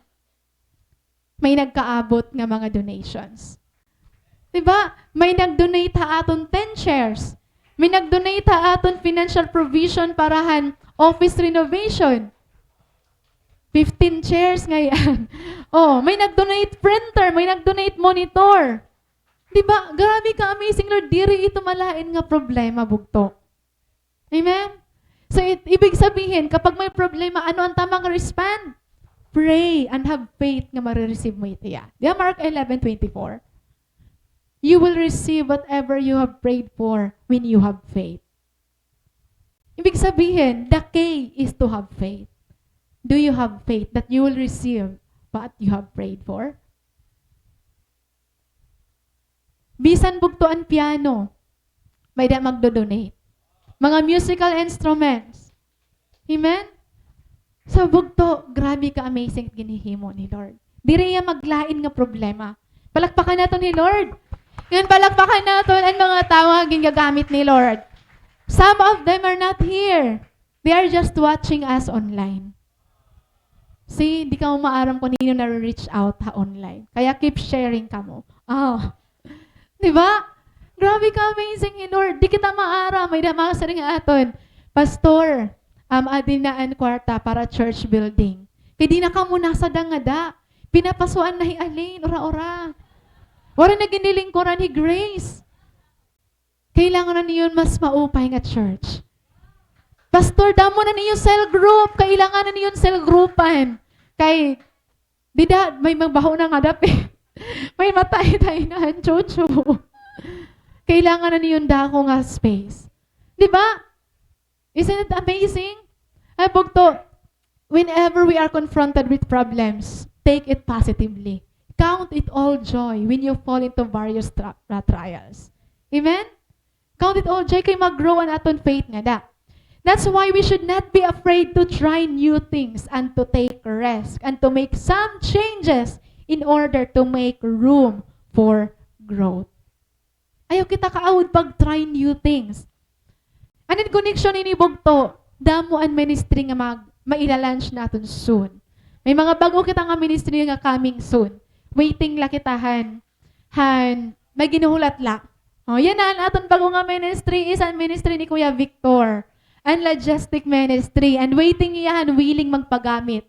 may nagkaabot nga mga donations. Diba? May nag-donate ha aton ten chairs. May nag-donate ha aton financial provision para han office renovation. Fifteen chairs ngay-an. Oh, may nag-donate printer, may nag-donate monitor. Di ba? Grabe ka amazing, Lord. Diri ito malain nga problema, bugto. Amen? So, it, ibig sabihin, kapag may problema, ano an tamang respond? Pray and have faith nga marireceive mo ito ya. Di ba, Mark eleven twenty-four? You will receive whatever you have prayed for when you have faith. Ibig sabihin, the key is to have faith. Do you have faith that you will receive what you have prayed for? Bisan bugto an piano, may-ada magdo-donate. Mga musical instruments. Amen? So, bugto, grabe ka amazing ginhihimo ni Lord. Diri iya maglain nga problema. Palakpakan naton hi Lord. Ngan palakpakan naton an mga tawo nga gingagamit ni Lord. Some of them are not here. They are just watching us online. See, di kamo maaram kon hin-o nare-reach out ha online. Kaya keep sharing kamo. Oh. Di ba? Grabe ka amazing hi Lord. Di kita maaram. May-ada makasiring ha aton, "Pastor, um, adi na an kwarta para church building. Kay di na kamo nasada ngada. Pinapasuan na hi Alin, ura-ura. Waray na ginlilingkuran hi Grace. Kailangan na niyo mas maupay nga church. Pastor, damo na niyo cell group. Kailangan na niyo cell groupan. Kay, dida, may magbaho na nga dapit. May matay-tay na an chuchu. Kailangan na niyo dako nga space." Di ba? Isn't it amazing? Ay, bugto, whenever we are confronted with problems, take it positively. Count it all joy when you fall into various tra-, uh, trials. Amen? Count it all joy kay mag-grow an aton faith ngada. That's why we should not be afraid to try new things and to take risk and to make some changes in order to make room for growth. Ayaw kita kaawod pag-try new things. And in connection ini, bugto, damo an ministry nga mag-, maila-launch naton soon. May mga bag-o kita nga ministry nga coming soon. Waiting la kita han, han, may ginhuhulat la. Oh, yana an aton bag-o nga ministry, is an ministry ni Kuya Victor. An logistic ministry. And waiting iya han willing magpagamit.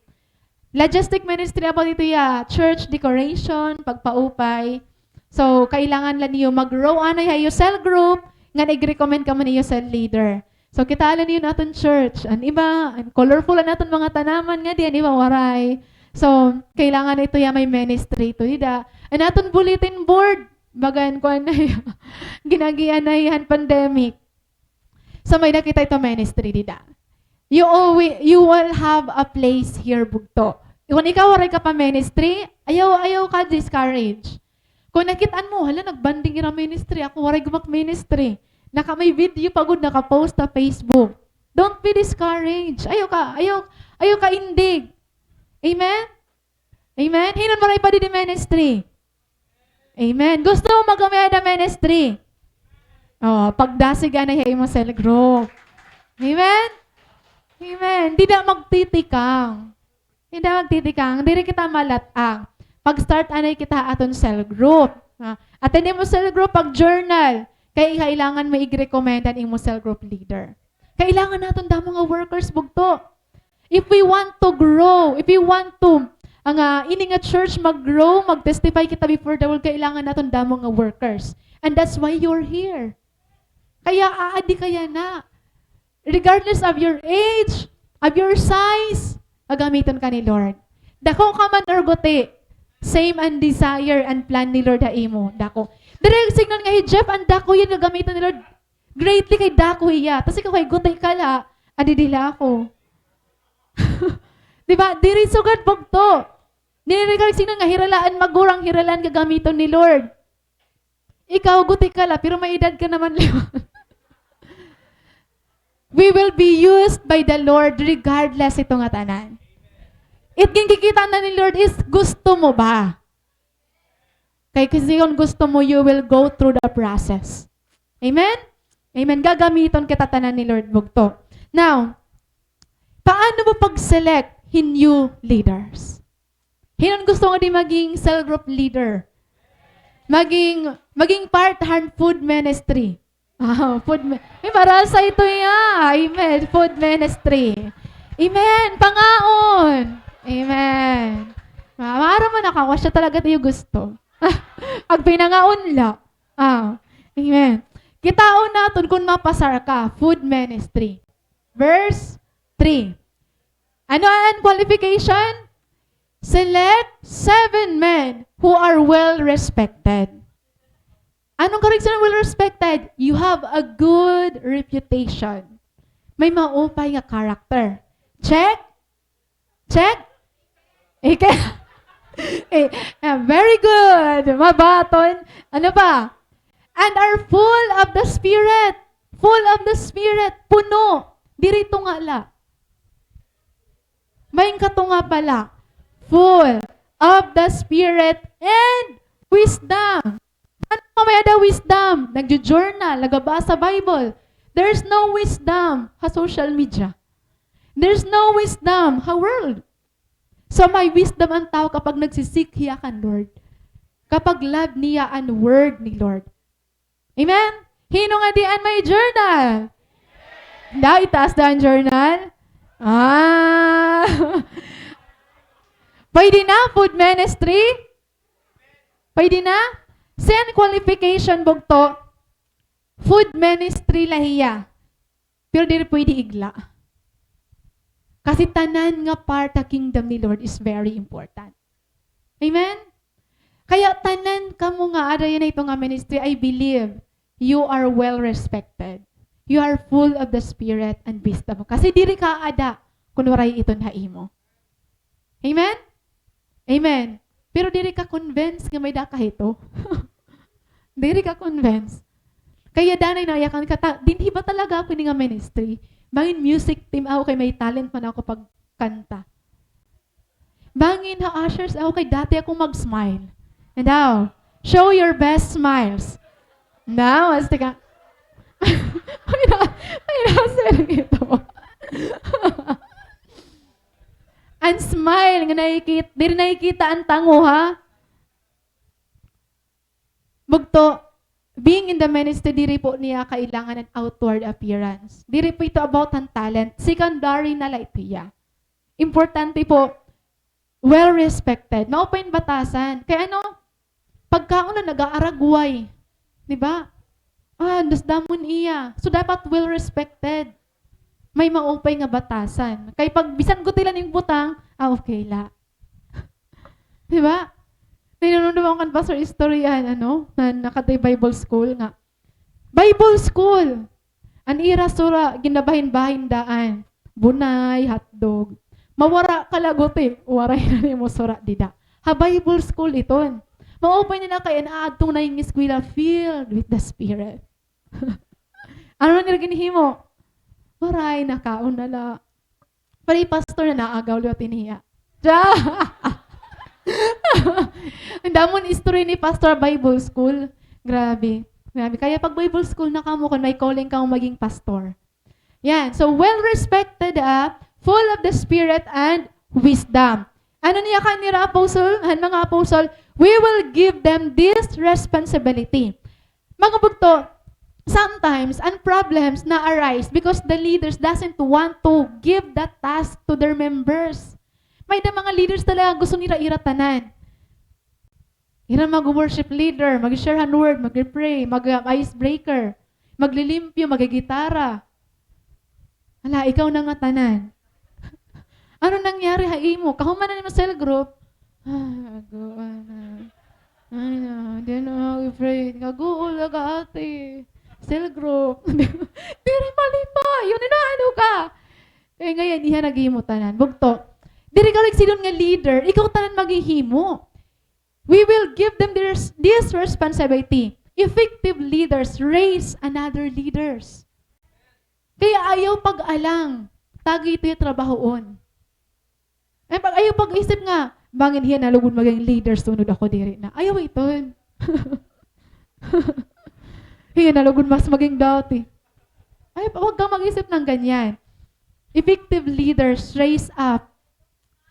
Logistic ministry about ito ya, church decoration, pagpaupay. So, kailangan la niyo mag-grow anay ha iyo cell group, ngan ig-recommend kamo niyo cell leader. So, kitaa la niyo an aton church. An iba, an colorful an aton mga tanaman ngadi, an iba waray. So, kailangan ito ya may ministry ito dida. An aton bulletin board, bagan kuan na iya. Gin-agian na iya han pandemic. So, may-ada kita ito ministry dida. You always, you will have a place here, bugto. Kon ikaw waray ka pa ministry, ayaw, ayaw ka discourage. Kon nakit-an mo, "Hala, nagbanding ira ministry, ako waray gud mag-ministry." Naka-, may video pa gud naka-post ha Facebook. Don't be discouraged. Ayaw ka, ayaw, ayaw ka indig. Amen? Amen? Hin-o an waray pa didi ministry? Amen. Gusto mo magkamay-ada ministry? Oh, pagdasig anay ha imo cell group. Amen? Amen. Dida magtitikang. Dida magtitikang. Diri kita malat-ang. Pag-start anay kita ha aton cell group. Ha? Attend imo cell group, pag-journal. Kay kailangan mo ig-recommend an imo cell group leader. Kailangan naton damo nga workers, bugto. If we want to grow, if we want to, ang, ah, ini nga church mag-grow, mag-testify kita before the world, kailangan naton damo nga workers. And that's why you're here. Kaya aadi ka yana. Regardless of your age, of your size, gagamiton ka ni Lord. Dako ka man or guti, same an desire and plan ni Lord ha imo, dako. Diri signal nga hi Jeff, an dako hiya gagamiton ni Lord. Greatly kay dako hiya. Tas ikaw kay guti ka la, adi dida la ako. Di ba? Diri sugad bugto. Diri ka signal nga hira la an magurang, hira la an gagamiton ni Lord. Ikaw, guti ka la, pero may edad ka naman, di ba? We will be used by the Lord regardless ito nga tanan. It ginkikita na ni Lord is gusto mo ba? Kay kasi kon gusto mo, you will go through the process. Amen? Amen. Gagamiton kita tanan ni Lord bugto. Now, paano mo pag-select hin new leaders? Hin-o an gusto nga di maging cell group leader? Maging, maging part han food ministry. Ah, food mi-, ay, marasa ito iya. Amen. Food ministry. Amen. Pangaon. Amen. Ma-, maaram man ako, asya talaga it iyo gusto. Agpinangaon la. Ah, amen. Kitaon naton kon mapasar ka, food ministry. Verse three. Ano an qualification? Select seven men who are well respected. Ano an kahigayonan nga well respected? You have a good reputation. May maupay nga character. Check? Check? Ika-, eh, ah, very good. Mabaton. Ano pa? And are full of the Spirit. Full of the Spirit. Puno. Diri tunga la. May katunga pa la. Full of the Spirit and wisdom. Ano nga may-ada wisdom? Nagjo-journal, nagabasa Bible. There's no wisdom ha social media. There's no wisdom ha world. So, may wisdom an tawo kapag nagsi-seek hiya kan Lord. Kapag love niya an word ni Lord. Amen? Hin-o ngadi an may journal? Daw, itaas daw an journal. Ah. Pwede na, food ministry? Pwede na? San qualification, bugto? Food ministry la hiya. Pero diri pwede igla. Kasi tanan nga part ha kingdom ni Lord is very important. Amen? Kaya tanan kamo nga ada yana ito nga ministry, I believe you are well respected. You are full of the Spirit and wisdom. Kasi diri ka ada kun waray iton ha imo. Amen? Amen. Pero diri ka convinced nga may-ada ka hito. Diri ka convinced. Kaya danay na yakan ka, ta-, dinhi ba talaga ako ini nga ministry? Bangin music team ako kay may talent man ako pagkanta. Bangin ha ushers ako kay dati ako mag-smile. And now, show your best smiles. Now, as tika, may na, may na, sir, ito. An smile nga nakikit-, diri nakikita an tango, ha? Bugto, being in the ministry, diri po niya kailangan an outward appearance. Diri po ito about an talent. Secondary na la ito iya. Importante po, well respected. Maupay an batasan. Kay ano, pagkaon na nag-aaragway. Di ba? Ah, dasdamon iya. So, dapat well respected. May maupay nga batasan. Kay pag bisan gutilan ning butang, ah, okay la. Di ba? Nahinumdom ako kan Pastor istoryahan, ano, na nakadto Bible school nga. Bible school! An ira sura, ginabahin-bahin daan. Bunay, hotdog. Mawara ka la guti, waray na nimo sura dida. Ha Bible school iton. Maupay nira kay an aadto na nga eskwela filled with the Spirit. Ano man nira ginhimo? Waray, nakaon na la. Pero hi pastor na naagaw liwat ini hiya. Cha! An damo nga istorya ni pastor Bible school. Grabe. Grabe. Kaya pag Bible school na kamo, kon may calling kamo maging pastor. Yan. So, well respected, ah, full of the Spirit and wisdom. Ano niya kan nira apostle? Han mga apostle, "We will give them this responsibility." Mga bugto, sometimes, an problems na-arise because the leaders doesn't want to give that task to their members. May-ada mga leaders talaga gusto nira ira tanan. Ira mag-worship leader, mag-share han word, mag-pray, mag-icebreaker, maglilimpyo, magigitara. Hala, ikaw na nga tanan. Ano nangyari ha imo? Kahuman na nimo cell group. Ah, ago, ano. Ano, di na mag-pray. Ago, ulaga ate. Cell group. Diri mali pa. Yun, inaano ka. Kay ngayon, iya naghimo tanan. Bugto. Diri ka nagsidon nga leader. Ikaw tanan maghihimo. We will give them this, this responsibility. Effective leaders raise another leaders. Kaya ayaw pag-alang, tagi ito yung trabahoon. Ay, pag, ayaw pag-isip nga, bangin hiya nalugod maging leader, sunod ako diri na. Ayaw iton. Hiya nalugod mas maging dati. Ay, huwag kang mag-isip ng ganyan. Effective leaders raise up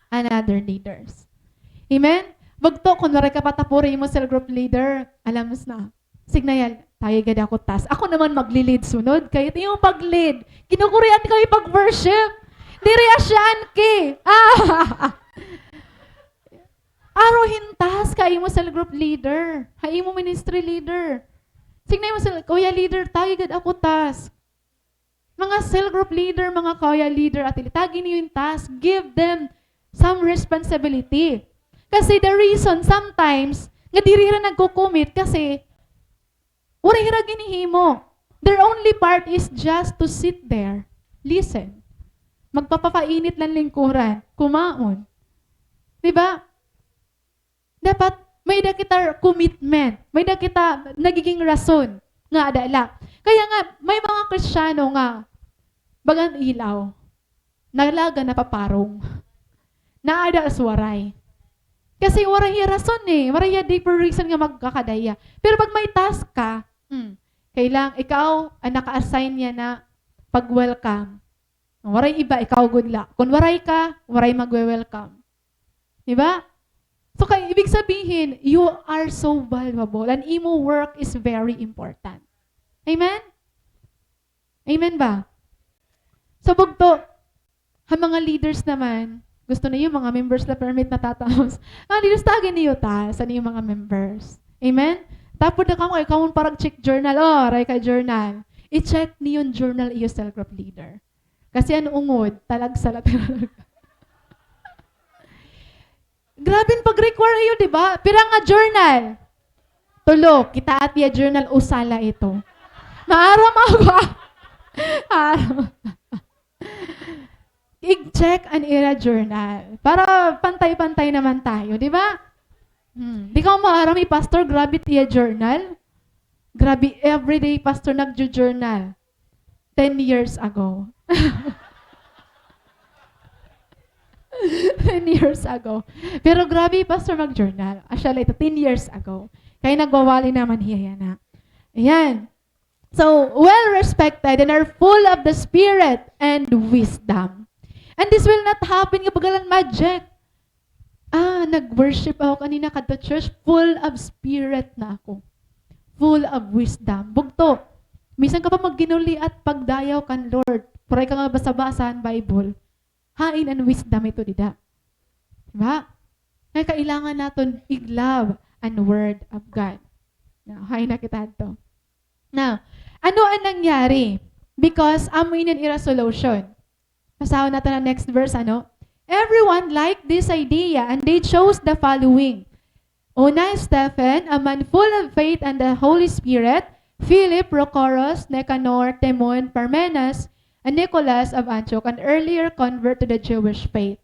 another leaders. Amen? Bugto, kun waray ka patapuri imo cell group leader, alams na. Signal, tayo gad ako task. Ako naman magli-lead sunod. Kay it imo pag-lead, kinukurian ko ipag-worship. Diri asya an key. Ah! Aro hin task ha imo cell group leader, ha imo ministry leader. Signal mo sila, "Kuya leader, tagi gad ako task." Mga cell group leader, mga choir leader, atili, tagi niyo hin task. Give them some responsibility. Kasi the reason sometimes nga diri hira nagko-commit kasi waray hira ginhihimo. Their only part is just to sit there, listen. Magpapapainit la hin lingkuran, kumaon. Di ba? Dapat may-ada kita commitment, may-ada kita nagiging rason nga ada la. Kaya nga, may mga Kristiyano nga bagan ilaw, nalaga napaparong, naada sa waray. Kasi waray hiya rason eh, waray hiya deeper reason nga magkakadaya. Pero pag may task ka, hmm, kailang ikaw ang naka-assign niya na pag-welcome. Waray iba, ikaw gud la. Kung waray ka, waray magwe-welcome. Di ba? So, kay, ibig sabihin, you are so valuable and imo work is very important. Amen? Amen ba? So, bugto, ha mga leaders naman, gusto niyo mga members la permit natatapos. Mga leaders, tagi niyo ta sa niyo mga members. Amen? Tapos na kamo, ikaw mong parang check journal. Oh, aray ka journal. I-check niyo an journal iyo cell group leader. Kasi an ungod, talagsa la talaga. Grabe an pag-require iyo, di ba? Pira nga journal? Tulo. Kita at iya journal, usa la ito. Maaram ako. Maaram. I-check an ira journal. Para pantay-pantay naman tayo, di ba? Hmm. Di ka maaram, eh, pastor, grabe it iya journal. Grabe, everyday pastor nagjo-journal. Ten years ago. Ten years ago. Pero grabe, pastor, mag-journal. Asya la ito, ten years ago. Kay nagwawali naman hiya yana. Ayan. So, well respected and are full of the Spirit and wisdom. And this will not happen nga baga la hin magic. Ah, nag-worship ako kanina kadto church, full of spirit na ako. Full of wisdom. Bugto, misan ka pa magginuliat pagdayaw kan Lord, waray ka nga basa-basa han Bible. Hain an wisdom ito dida? Diba? Kay kailangan naton i-love an Word of God. Now, hain na kita adto. Now, ano an nangyari? Because amo ini an ira solution. Basahon naton an next verse, ano? Everyone liked this idea and they chose the following. Una, Stephen, a man full of faith and the Holy Spirit, Philip, Prochorus, Nicanor, Timon, Parmenas, and Nicholas of Antioch, an earlier convert to the Jewish faith.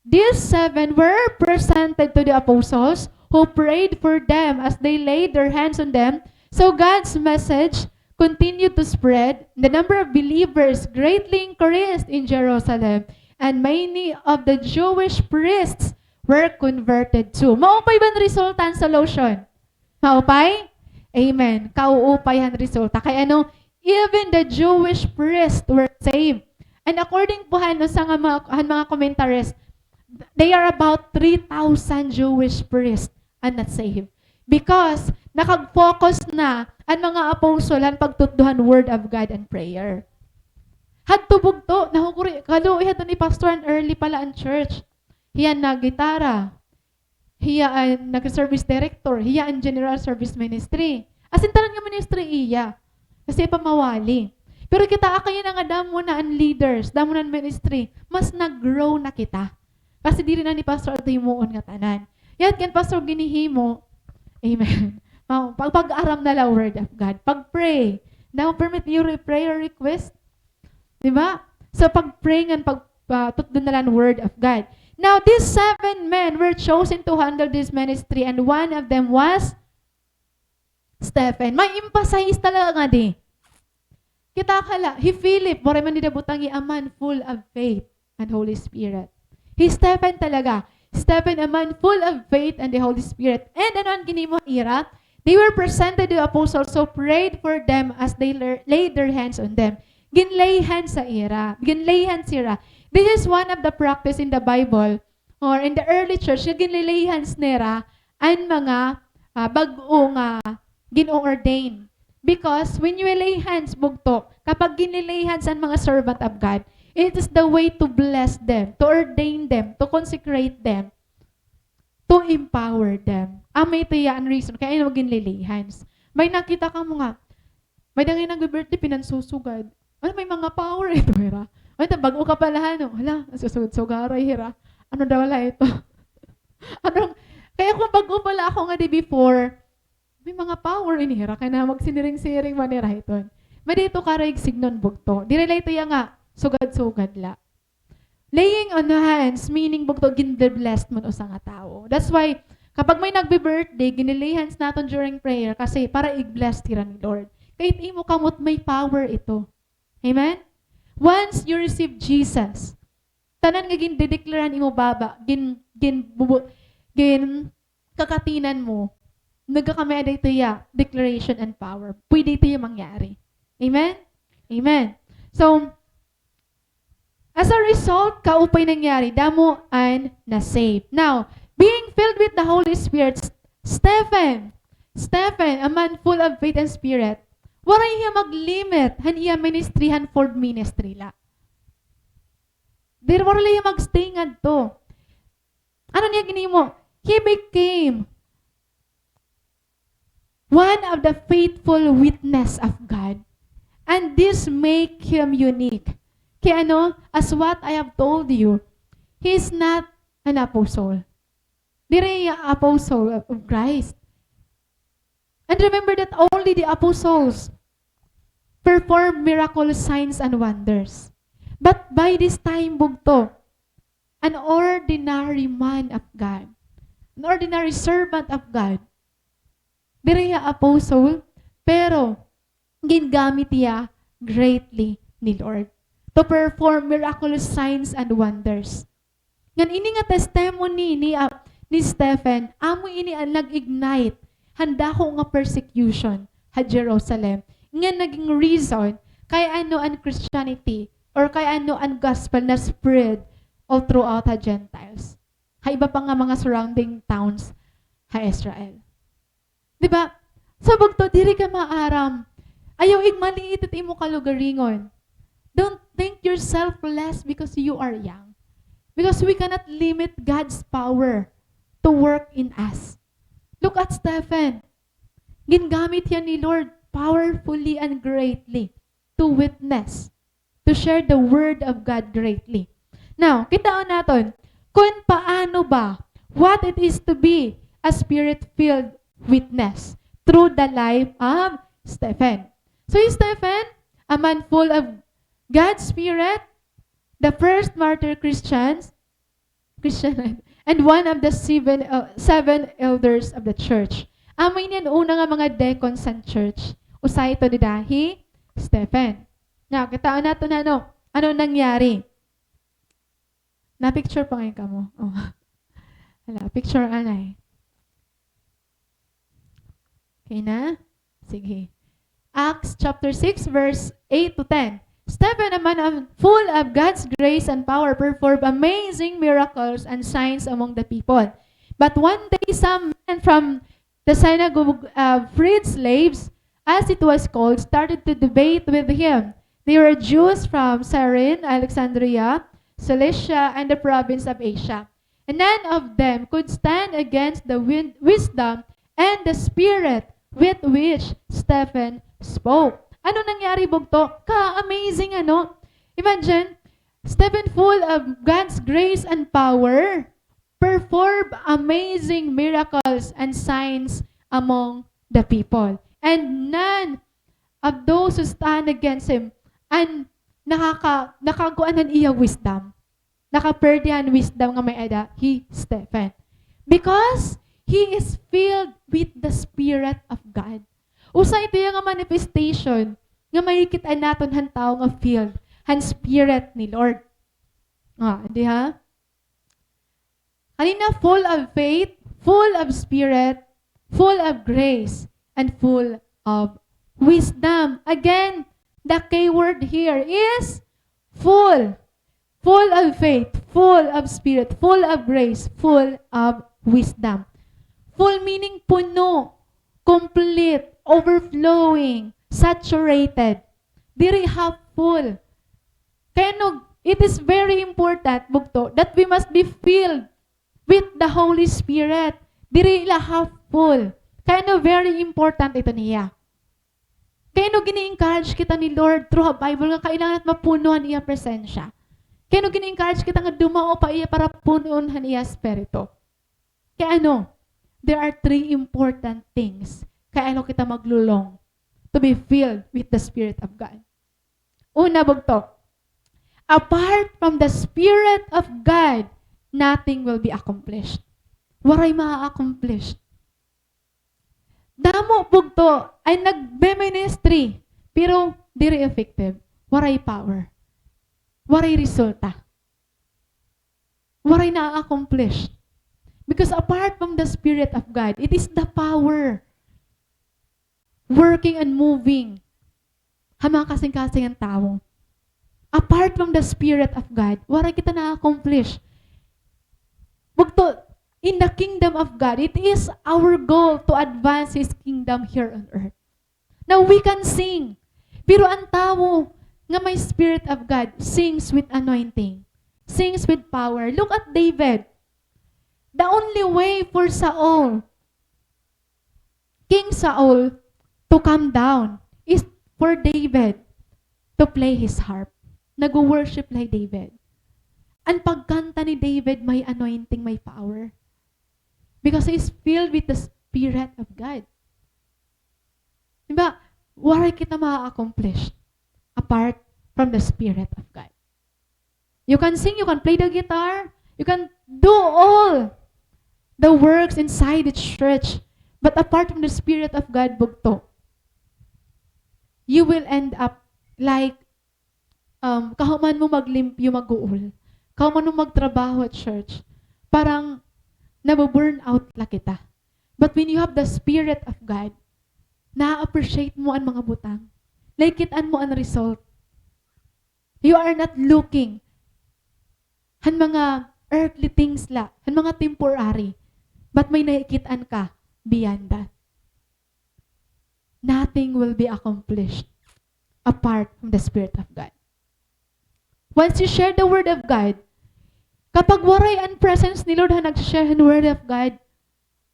These seven were presented to the apostles, who prayed for them as they laid their hands on them. So God's message continued to spread. The number of believers greatly increased in Jerusalem, and many of the Jewish priests were converted too. Maupay ba an resulta han solution? Maupay? Amen. Kauupay han resulta. Kay ano, even the Jewish priests were saved. And according po han usa nga mga, han mga commentaries, they are about three thousand Jewish priests an na-save. Because nakag-focus na an mga apostol han pagtutdo han Word of God and prayer. Hadto bugto, nahukuri, kaluoy hadto ni Pastor an early pa la an church. Hiya an naggitara. Hiya an nag-service director. Hiya an general service ministry. As in, tanan nga ministry iya. Kasi pamawali. Pero kita, akay na nga damo na an leaders, damo na an ministry, mas nag-grow na kita. Kasi diri na ni Pastor adto himuon nga tanan. Yat kan Pastor ginhihimo. Amen. Mao, pag, pag-aram na la Word of God. Pag-pray. Now, permit your prayer request. Di ba? So, pag-pray ngan pag, ah, tutdon na la an Word of God. Now, these seven men were chosen to handle this ministry, and one of them was Stephen. May emphasize talaga ngadi. Kita ka la, hi Philip, waray man dida butangi, a man full of faith and Holy Spirit. Hi Stephen talaga. Stephen, a man full of faith and the Holy Spirit. And ano an ginhimo ira? They were presented to the apostles, who prayed for them as they la-, laid their hands on them. Ginlay hands ha ira. Ginlay hands hira. This is one of the practice in the Bible or in the early church, nga ginlilay hands nira an mga, ah, bag-o nga gin-ordain. Because when you lay hands, bugto, kapag ginle-lay hands an mga servant of God, it is the way to bless them, to ordain them, to consecrate them, to empower them. Amo ito iya an reason kay ano ginle-lay hands. May nakita kamo nga, may da ngay nagbi-birthday, pinansusugad. Ano, may mga power ito, hira. Ano, bag-o ka pa la, no? Hala, susugad-sugaray, hira. Ano daw la ito? Ano, kay kon bag-o pa la ako ngadi before, may mga power ini, hira, kay na magsiniring-siring man hira hiton. Madi ito kara igsignon, bugto. Diri la ito iya nga sugad-sugad la. Laying on hands, meaning, bugto, gin-bless mo an usa nga tawo. That's why, kapag may nagbi-birthday, ginle-lay hands naton during prayer kasi para i-bless hira ni Lord. Kay it imo kamot may power ito. Amen? Once you receive Jesus, tanan nga gin-declare han imo baba, gin-, gin-, bubu-, gin-, kakatinan mo, nagkakamay-ada ito iya declaration and power. Pwede ito iya mangyari. Amen? Amen. So, as a result, kaupay nangyari, damo an na-save. Now, being filled with the Holy Spirit, Stephen, Stephen, a man full of faith and spirit, waray hiya mag-limit han iya ministry, han food ministry la. Diri, waray hiya mag-stay ngadto. Ano niya ginhimo? He became one of the faithful witness of God. And this make him unique. Kay ano, as what I have told you, he is not an apostle. Diri hiya apostle of, of Christ. And remember that only the apostles perform miracle signs and wonders. But by this time, bugto, an ordinary man of God, an ordinary servant of God, diri hiya apostle, pero gingamit hiya greatly ni Lord to perform miraculous signs and wonders. Ngan ini nga testimony ni, ah, ni Stephen, amo ini an nag-ignite han dako nga persecution ha Jerusalem, nga naging reason kay ano an Christianity or kay ano an gospel na-spread all throughout ha Gentiles, ha iba pa nga mga surrounding towns ha Israel. Di ba? So, bugto, diri ka maaram. Ayaw igmaliit it imo kalugaringon. Don't think yourself less because you are young. Because we cannot limit God's power to work in us. Look at Stephen. Gingamit hiya ni Lord powerfully and greatly to witness, to share the word of God greatly. Now, kitaon naton kon paano ba, what it is to be a spirit-filled witness through the life of Stephen. So, Stephen, a man full of God's Spirit, the first martyr Christians, Christian, and one of the seven, uh, seven elders of the church. Amo ini an una nga mga deacons han church. Usa ito dida hi Stephen. Now, kitaon naton ano, ano nangyari. Na-picture pa ngay kamo. Oh. Hala, picture anay. Okay na? Sige. Acts chapter six, verse eight to ten. Stephen, a man of, full of God's grace and power, performed amazing miracles and signs among the people. But one day, some men from the synagogue of freed slaves, as it was called, started to debate with him. They were Jews from Cyrene, Alexandria, Cilicia, and the province of Asia. And none of them could stand against the win-, wisdom and the spirit with which Stephen spoke. Ano nangyari, bugto? Ka-amazing, ano? Imagine, Stephen, full of God's grace and power, performed amazing miracles and signs among the people. And none of those who stand against him, an nakaka-, nakakuan han iya wisdom. Nakaperdi han wisdom nga may-ada hi Stephen. Because he is filled with the Spirit of God. Usa ito iya nga manifestation nga makikit-an naton han tawo nga filled han Spirit ni Lord. Ah, di ha? Kanina, full of faith, full of spirit, full of grace, and full of wisdom. Again, the key word here is full. Full of faith, full of spirit, full of grace, full of wisdom. Full meaning puno, complete, overflowing, saturated. Diri half full. Kay ano, it is very important, bugto, that we must be filled with the Holy Spirit. Diri la half full. Kay ano, very important ito niya. Kay ano gini-encourage kita ni Lord through ha Bible nga kailangan nat mapuno han iya presensya. Kay ano gini-encourage kita nga dumao pa iya para punon han iya Espiritu. Kay ano, there are three important things. Kay ano kita maglulong to be filled with the Spirit of God. Una, bugto, apart from the Spirit of God, nothing will be accomplished. Waray ma-accomplish. Damo bugto an nagme-ministry, pero diri effective. Waray power. Waray resulta. Waray na-accomplish. Because apart from the Spirit of God, it is the power working and moving ha mga kasingkasing han tawo. Apart from the Spirit of God, waray kita na-accomplish. Bugto, in the kingdom of God, it is our goal to advance His kingdom here on earth. Now, we can sing. Pero an tawo nga may Spirit of God sings with anointing, sings with power. Look at David. The only way for Saul, King Saul, to come down is for David to play his harp. Nag-worship la hi David. An pagkanta ni David may anointing, may power. Because he is filled with the Spirit of God. Di ba? Waray kita ma-accomplish apart from the Spirit of God. You can sing, you can play the guitar, you can do all the works inside the church. But apart from the Spirit of God, bugto, you will end up like, um, kahuman mo maglimpyo, mag-uol. Kahuman mo magtrabaho at church. Parang nabu-burn out la kita. But when you have the Spirit of God, na-appreciate mo an mga butang. Nakikit-an mo an result. You are not looking han mga earthly things la, han mga temporary, but may nakikit-an ka beyond that. Nothing will be accomplished apart from the Spirit of God. Once you share the Word of God, kapag waray an presence ni Lord ha nag-share han Word of God,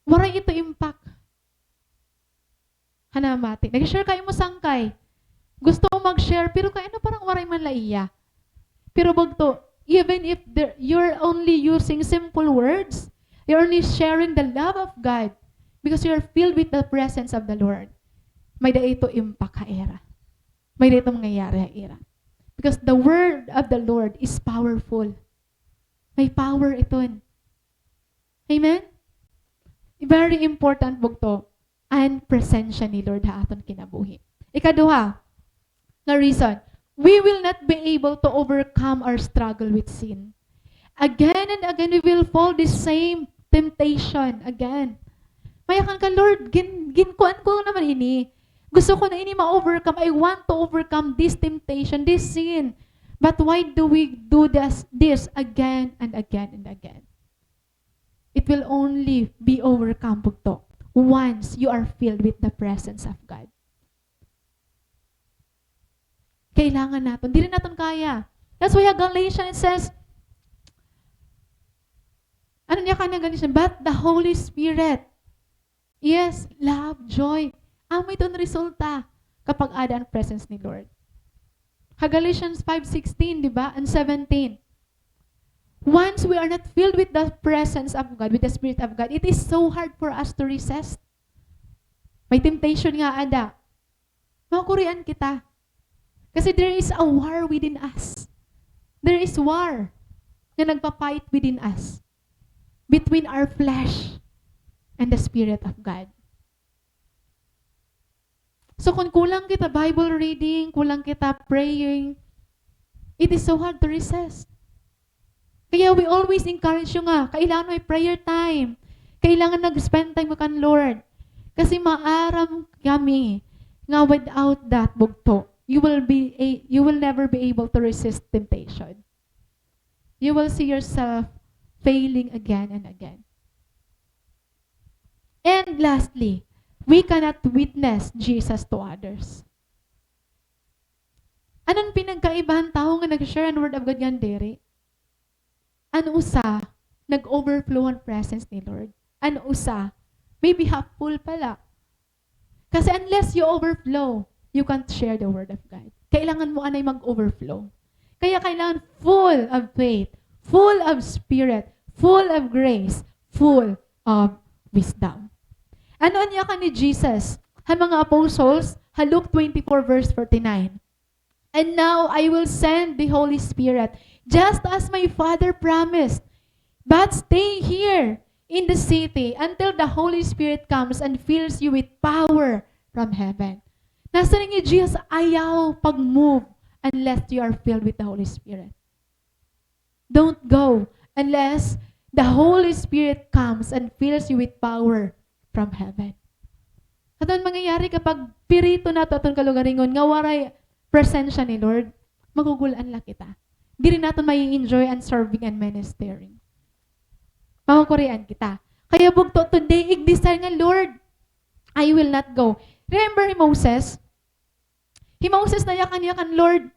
waray ito impact. Hanamati. Nag-share ka imo sangkay. Gusto mo mag-share, pero kay ano parang waray man la iya. Pero bugto, even if there, you're only using simple words, you're only sharing the love of God because you're filled with the presence of the Lord. May-ada ito impact ha ira. May-ada ito mangyayari ha ira. Because the word of the Lord is powerful. May power iton. Amen? Very important bugto an presensya ni Lord ha aton kinabuhi. Ikaduha nga reason, we will not be able to overcome our struggle with sin. Again and again, we will fall the same temptation again. Mayakan ka, "Lord, gin-, ginkuan ko naman ini. Gusto ko na ini ma-overcome. I want to overcome this temptation, this sin. But why do we do this, this again and again and again?" It will only be overcome, bugto, once you are filled with the presence of God. Kailangan naton. Diri naton kaya. That's why ha Galatians it says, ano niya ka na Galatians? "But the Holy Spirit." Yes, love, joy. Amo iton resulta kapag aada an presence ni Lord. Ha Galatians five sixteen, di ba? And seventeen. Once we are not filled with the presence of God, with the Spirit of God, it is so hard for us to resist. May temptation nga ada. Makurian kita. Kasi there is a war within us. There is war nga nagpa-fight within us, between our flesh and the Spirit of God. So, kung kulang kita Bible reading, kulang kita praying, it is so hard to resist. Kaya we always encourage you nga, kailangan may prayer time. Kailangan nag-spend time ka kan Lord. Kasi maaram kami nga without that, bugto, you will be a, you will never be able to resist temptation. You will see yourself failing again and again. And lastly, we cannot witness Jesus to others. Ano an pinagkaibahan tawo nga nag-share an Word of God ngan diri? An usa, nag-overflow an presence ni Lord. An usa, maybe half full pa la. Kasi unless you overflow, you can't share the Word of God. Kailangan mo anay mag-overflow. Kaya kailangan full of faith, full of spirit, full of grace, full of wisdom. Ano an yakan ni Jesus ha mga apostles ha Luke twenty-four verse forty-nine? "And now I will send the Holy Spirit, just as my Father promised. But stay here in the city until the Holy Spirit comes and fills you with power from heaven." Nasiring hi Jesus, ayaw pag-move unless you are filled with the Holy Spirit. Don't go unless the Holy Spirit comes and fills you with power from heaven. Kato an mangyayari kapag pirito naton aton kalugaringon nga waray presensya ni Lord, magugul-an la kita. Diri naton mai-enjoy an serving and ministering. Makukurian kita. Kaya bugto today, ig-desire nga, "Lord, I will not go." Remember hi Moses? Hi Moses nayakan-yakan, "Lord,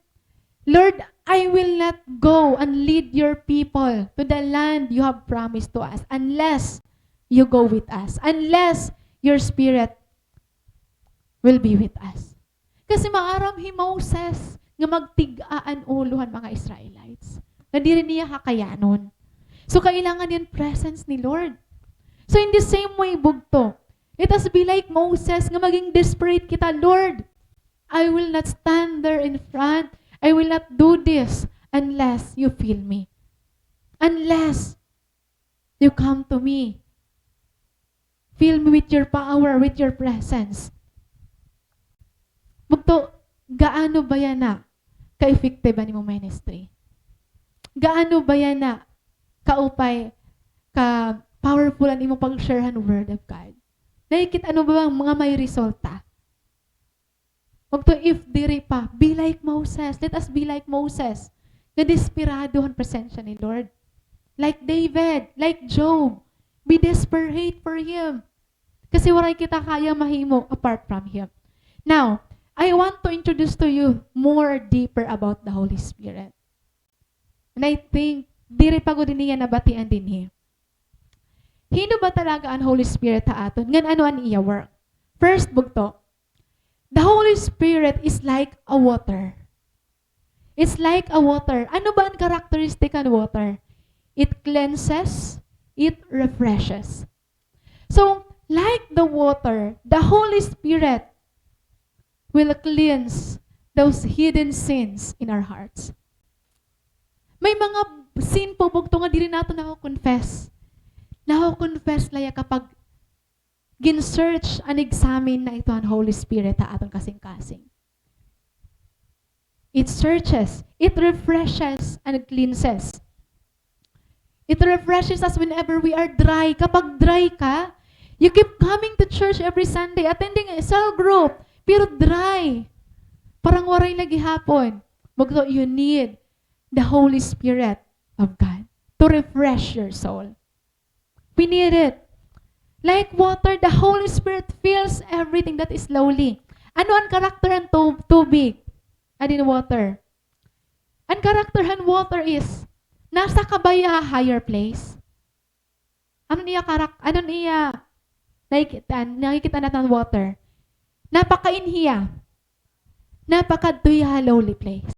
Lord, I will not go and lead your people to the land you have promised to us unless you go with us, unless your spirit will be with us." Kasi maaram hi Moses nga magtig-a an ulo han mga Israelites, nga diri niya kakayanon. So, kailangan niya an presence ni Lord. So, in the same way, bugto, let us be like Moses nga maging desperate kita, "Lord, I will not stand there in front. I will not do this unless you fill me. Unless you come to me. Fill me with your power, with your presence." Bugto, gaano ba yana ka-effective an imo ministry? Gaano ba yana kaupay, ka-powerful an imo pag-share han Word of God? Nakikit-an mo ba nga may resulta? Bugto, if diri pa, be like Moses. Let us be like Moses, nga desperado han presensya ni Lord. Like David, like Job, be desperate for Him. Kasi waray kita kaya mahimo apart from Him. Now, I want to introduce to you more deeper about the Holy Spirit. And I think, diri pa gud ini iya nabatian dinhi. Hin-o ba talaga an Holy Spirit ha aton? Ngan ano an iya work? First, bugto, the Holy Spirit is like a water. It's like a water. Ano ba an characteristic han water? It cleanses, it refreshes. So, like the water, the Holy Spirit will cleanse those hidden sins in our hearts. May mga sin po, bugto, nga diri naton nako-confess. Nako-confess la hiya kapag gin-search and examine na ito han Holy Spirit ha aton kasingkasing. It searches, it refreshes, and cleanses. It refreshes us whenever we are dry. Kapag dry ka, you keep coming to church every Sunday, attending a cell group, pero dry. Parang waray la gihapon. Bugto, you need the Holy Spirit of God to refresh your soul. We need it. Like water, the Holy Spirit fills everything that is lowly. Ano an karakter han tu-, tubig? Adi an water. An karakter han water is, nasa ka ba ha higher place? Ano an iya karak-, ano an iya nakikita, nakikita naton water? Napakain hiya. Napakadto hiya ha lowly place.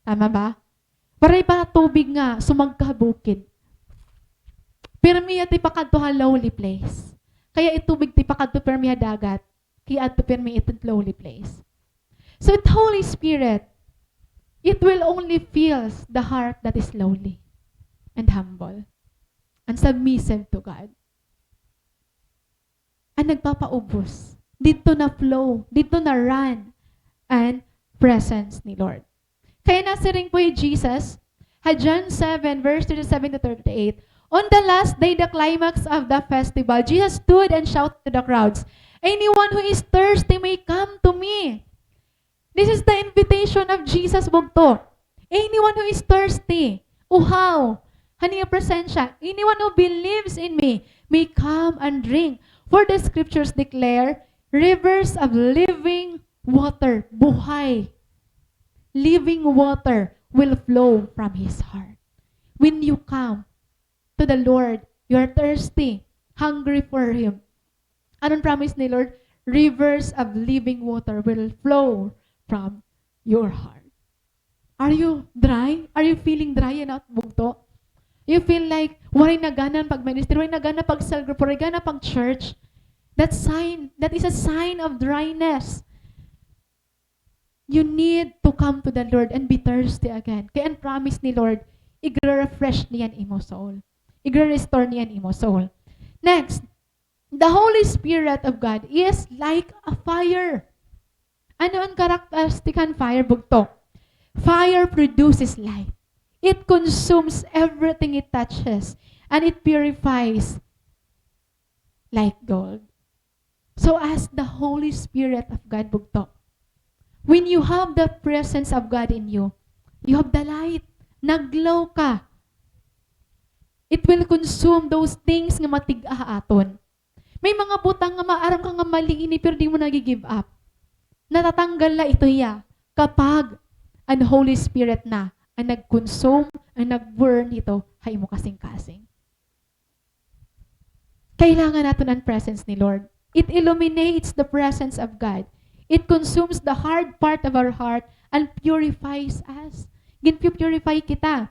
Tama ba? Waray pa tubig nga sumagka ha bukid. Pirmi hiya tipakadto ha lowly place. Kay it tubig tipakadto pirmi ha dagat, kay adto pirmi it lowly place. So it Holy Spirit, it will only fills the heart that is lowly and humble and submissive to God. An nagpapaubos. Didto na-flow, didto na-run an presence ni Lord. Kaya nasiring po hi Jesus, ha John seven, verse thirty-seven to thirty-eight, on the last day, the climax of the festival, Jesus stood and shouted to the crowds, "Anyone who is thirsty may come to me." This is the invitation of Jesus, bugto. Anyone who is thirsty, uhaw han iya presensya, anyone who believes in me may come and drink. For the scriptures declare, "Rivers of living water," buhay, living water will flow from his heart. When you come to the Lord, you are thirsty, hungry for Him. Ano an promise ni Lord? "Rivers of living water will flow from your heart." Are you dry? Are you feeling dry yana, bugto? You feel like waray na gana pag-minister, waray na gana pag-cell group, waray gana pag-church. That sign, that is a sign of dryness. You need to come to the Lord and be thirsty again. Kay an promise ni Lord, igre-refresh niya an imo soul. Igre-restore niya an imo soul. Next, the Holy Spirit of God is like a fire. Ano an characteristic han fire, bugto? Fire produces light. It consumes everything it touches, and it purifies like gold. So ask the Holy Spirit of God, bugto. When you have the presence of God in you, you have the light. Nag-glow ka. It will consume those things nga matig-a ha aton. May mga butang nga maaram ka nga mali ini, pero di mo nagi-give up. Natatanggal la ito hiya kapag an Holy Spirit na an nag-consume, an nag-burn hito ha imo kasingkasing. Kailangan naton an presence ni Lord. It illuminates the presence of God. It consumes the hard part of our heart and purifies us. Gin-purify kita.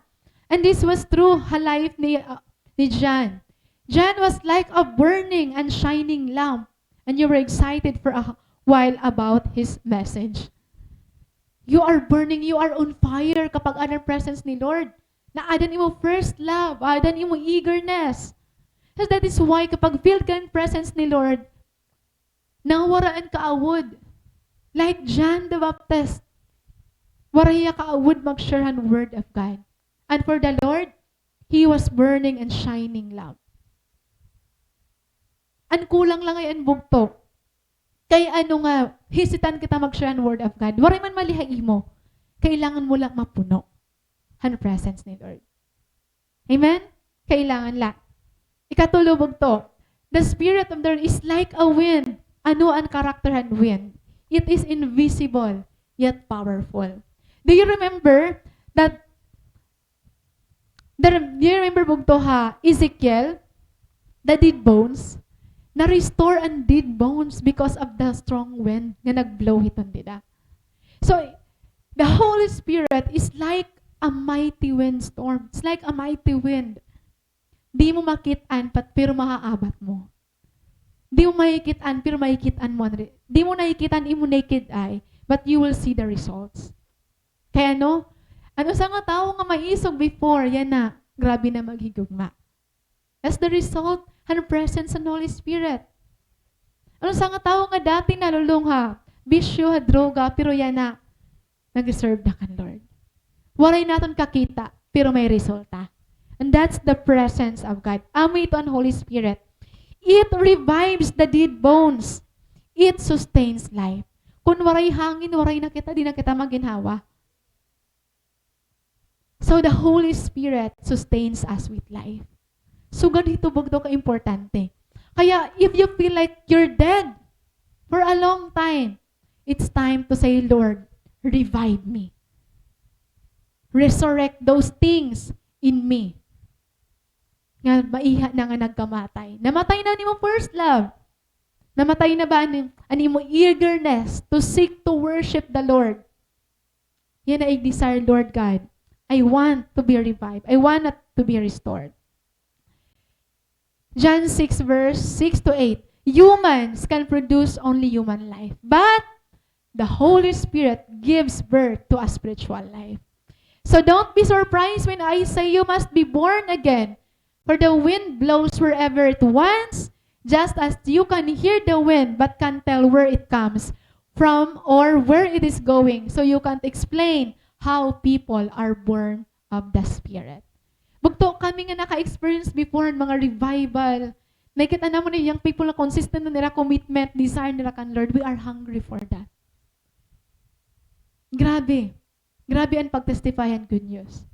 And this was true ha life ni, uh, ni John. John was like a burning and shining lamp, and you were excited for a while about his message. You are burning, you are on fire kapag ada an presence ni Lord. Naada an imo first love, ada an imo eagerness. So that is why kapag filled ka hin presence ni Lord, nawara an kaawod. Like John the Baptist, waray hiya kaawod mag-share han word of God. And for the Lord, he was burning and shining lamp. An kulang la ngay-an, bugto. Kay ano nga, hesitant kita mag-share han word of God. Waray man mali ha imo. Kailangan mo la mapuno han presence ni Lord. Amen? Kailangan la. Ikatulo, bugto. The Spirit of the Lord is like a wind. Ano an karakter han wind? It is invisible, yet powerful. Do you remember that The, do you remember, bugto, ha Ezekiel? The dead bones. Na-restore an dead bones because of the strong wind nga nag-blow hiton dida. So, the Holy Spirit is like a mighty windstorm. It's like a mighty wind. Di mo makit-an, pat-, pero maaabat mo. Di mo makikit-an, pero makikit-an mo an re-, di mo nakikit-an imo naked eye, but you will see the results. Kay ano? An usa nga tawo nga maisog before, yana, grabe na maghigugma. That's the result han presence han Holy Spirit. An usa nga tawo nga dati nalulong ha bisyo, ha droga, pero yana, nag-serve na kan Lord. Waray naton kakita, pero may resulta. And that's the presence of God. Amo ito an Holy Spirit. It revives the dead bones. It sustains life. Kun waray hangin, waray na kita, di na kita maginhawa. So the Holy Spirit sustains us with life. Sugad hito, bugto, ka importante. Kaya if you feel like you're dead for a long time, it's time to say, "Lord, revive me. Resurrect those things in me nga maiha na nga nagkamatay." Namatay na an imo first love. Namatay na ba an, an imo eagerness to seek to worship the Lord? Yana ig-desire, "Lord God, I want to be revived. I want to be restored." John six, verse six to eight. Humans can produce only human life, but the Holy Spirit gives birth to a spiritual life. So don't be surprised when I say you must be born again. For the wind blows wherever it wants, just as you can hear the wind but can't tell where it comes from or where it is going. So you can't explain how people are born of the Spirit. Bugto, kami nga naka-experience before han mga revival, nakita namon nga young people nga consistent na nira commitment, desire nira kan Lord. We are hungry for that. Grabe. Grabe an pag-testify han good news.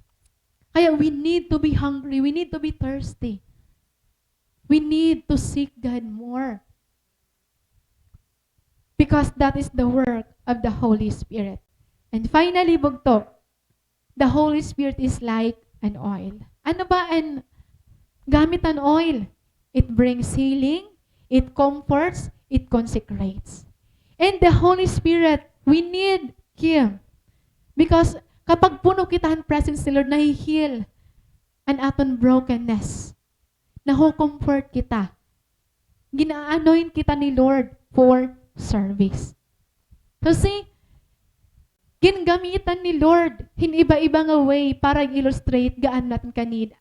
Kaya we need to be hungry. We need to be thirsty. We need to seek God more. Because that is the work of the Holy Spirit. And finally, bugto, the Holy Spirit is like an oil. Ano ba an gamit an oil? It brings healing, it comforts, it consecrates. And the Holy Spirit, we need Him. Because kapag puno kita han presence ni Lord, nahi-heal an aton brokenness. Naho-comfort kita. Gina-anoint kita ni Lord for service. So see, gingamitan ni Lord hin iba-iba nga way para i-illustrate gaan naton ka-need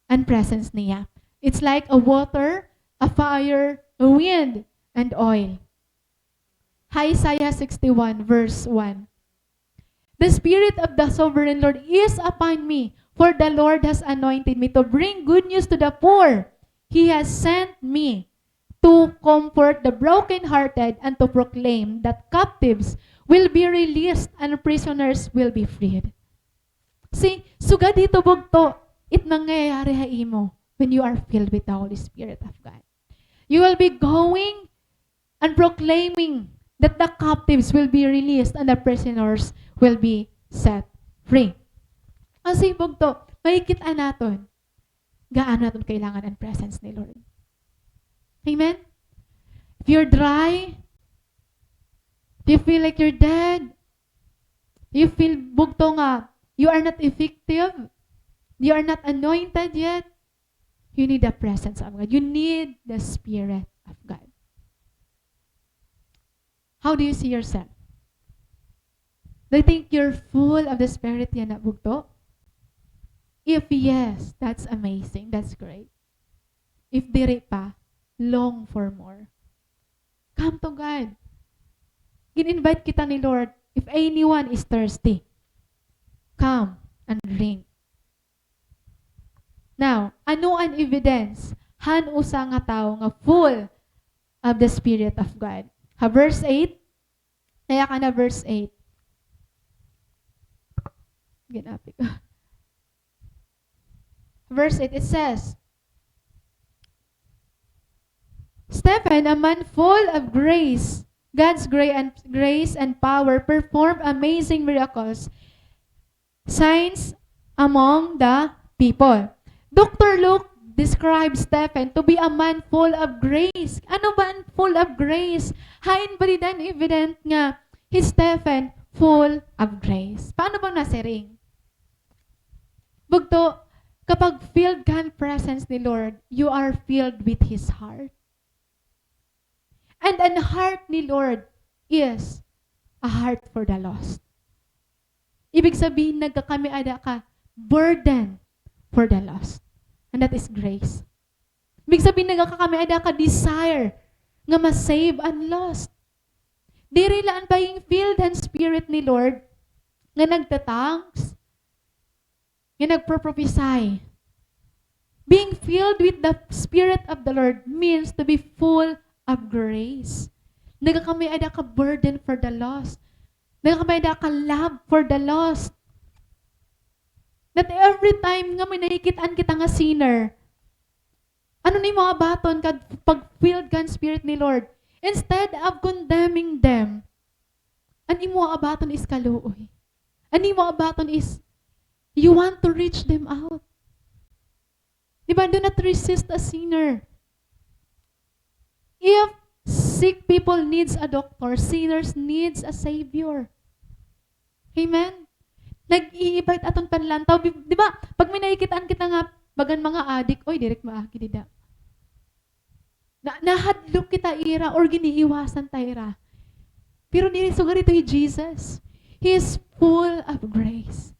an presence niya. It's like a water, a fire, a wind, and oil. Isaiah sixty-one, verse one. The Spirit of the Sovereign Lord is upon me, for the Lord has anointed me to bring good news to the poor. He has sent me to comfort the brokenhearted and to proclaim that captives will be released and prisoners will be freed. See, sugad hito bugto, it nangyayari ha imo when you are filled with the Holy Spirit of God. You will be going and proclaiming that the captives will be released and the prisoners will be set free. Kasi bugto, makikit-an naton gaano naton kailangan an presence ni Lord. Amen? If you're dry, if you feel like you're dead, you feel bugto nga you are not effective, you are not anointed yet, you need the presence of God. You need the Spirit of God. How do you see yourself? Do you think you're full of the Spirit yana bugto? If yes, that's amazing. That's great. If diri pa, long for more. Come to God. Gin-invite kita ni Lord, "If anyone is thirsty, come and drink." Now, ano an evidence han usa nga tawo nga full of the Spirit of God? Ha verse eight, nayakan na verse eight. Ginapi ko. Verse eight, it says, Stephen, a man full of grace, God's gra-, and, grace and power, performed amazing miracles, signs among the people. Doctor Luke describes Stephen to be a man full of grace. Ano ba an full of grace? Hain ba dida an evident nga hi Stephen full of grace? Paano ba nasiring? Bugto, kapag filled ka han presence ni Lord, you are filled with His heart. And an heart ni Lord is a heart for the lost. Ibig sabihin, nagkakamiada ka burden for the lost. And that is grace. Ibig sabihin, nagkakamiada ka desire nga ma-save an lost. Diri la an pagiging filled han Spirit ni Lord nga nagta-tongues, nga nagproprophecy. Being filled with the Spirit of the Lord means to be full of grace. Nagkakamiada ka burden for the lost. Nagkakamiada ka love for the lost. Not every time nga may nakikit-an kita nga sinner, ano an imo abaton kad pag-filled kan Spirit ni Lord? Instead of condemning them, an imo abaton is kaluoy. An imo abaton is, you want to reach them out. Di ba? Do not resist a sinner. If sick people needs a doctor, sinners needs a savior. Amen? Nag-iiba it aton panlantaw. Di, di ba? Pag may nakikit-an kita nga bagan mga adik, "Oy, diri ak maagi dida." Na, nahadlok kita ira or giniiwasan ta ira. Pero diri, sugad hito hi Jesus. He is full of grace.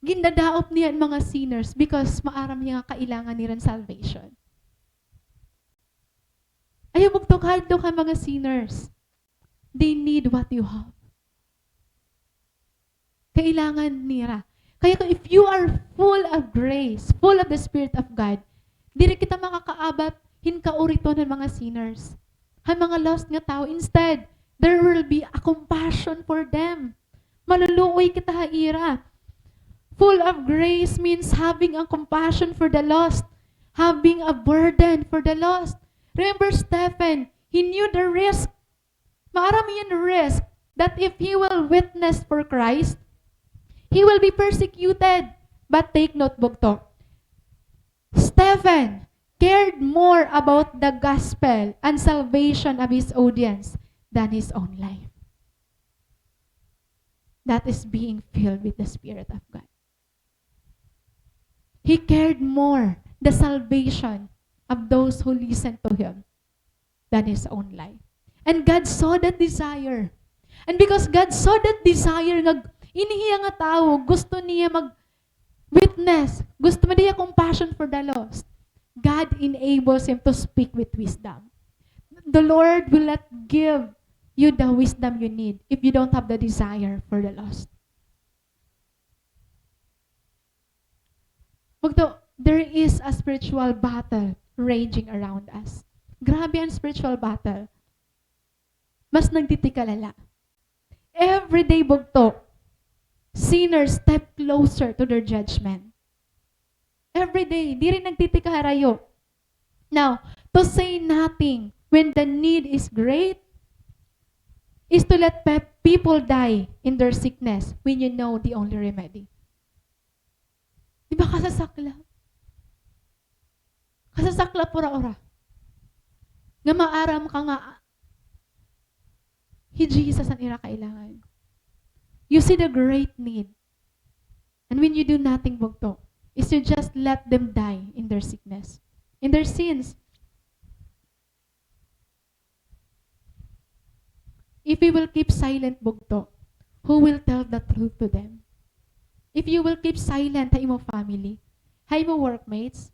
Gindadaop niya an mga sinners because maaram hiya nga kailangan nira hin salvation. Ayaw bugto kahadlok han mga sinners. They need what you have. Kailangan nira. Kaya kung if you are full of grace, full of the Spirit of God, diri kita makakaabat hin kauriton han mga sinners, han mga lost nga tawo. Instead, there will be a compassion for them. Maluluoy kita ha ira. Full of grace means having a compassion for the lost, having a burden for the lost. Remember Stephen, He knew the risk. Maaram hiya an risk that if he will witness for Christ, he will be persecuted. But take note, bugto. Stephen cared more about the gospel and salvation of his audience than his own life. That is being filled with the Spirit of God. He cared more the salvation of those who listen to him than his own life. And God saw that desire. And because God saw that desire nga ini hiya nga tawo, gusto niya mag-witness, gusto man niya compassion for the lost, God enables him to speak with wisdom. The Lord will not give you the wisdom you need if you don't have the desire for the lost. Bugto, there is a spiritual battle raging around us. Grabe an spiritual battle. Mas nagtitikalala. Every day, bugto, sinners step closer to their judgment. Every day, diri nagtitikaharayo. Now, to say nothing when the need is great is to let pe-, people die in their sickness when you know the only remedy. Di ba kasasakla? Kasasakla pura ora. Nga maaram ka nga hi Jesus an ira kailangan. You see the great need. And when you do nothing, bugto, is you just let them die in their sickness, in their sins. If you will keep silent, bugto, who will tell the truth to them? If you will keep silent ha imo family, ha imo workmates,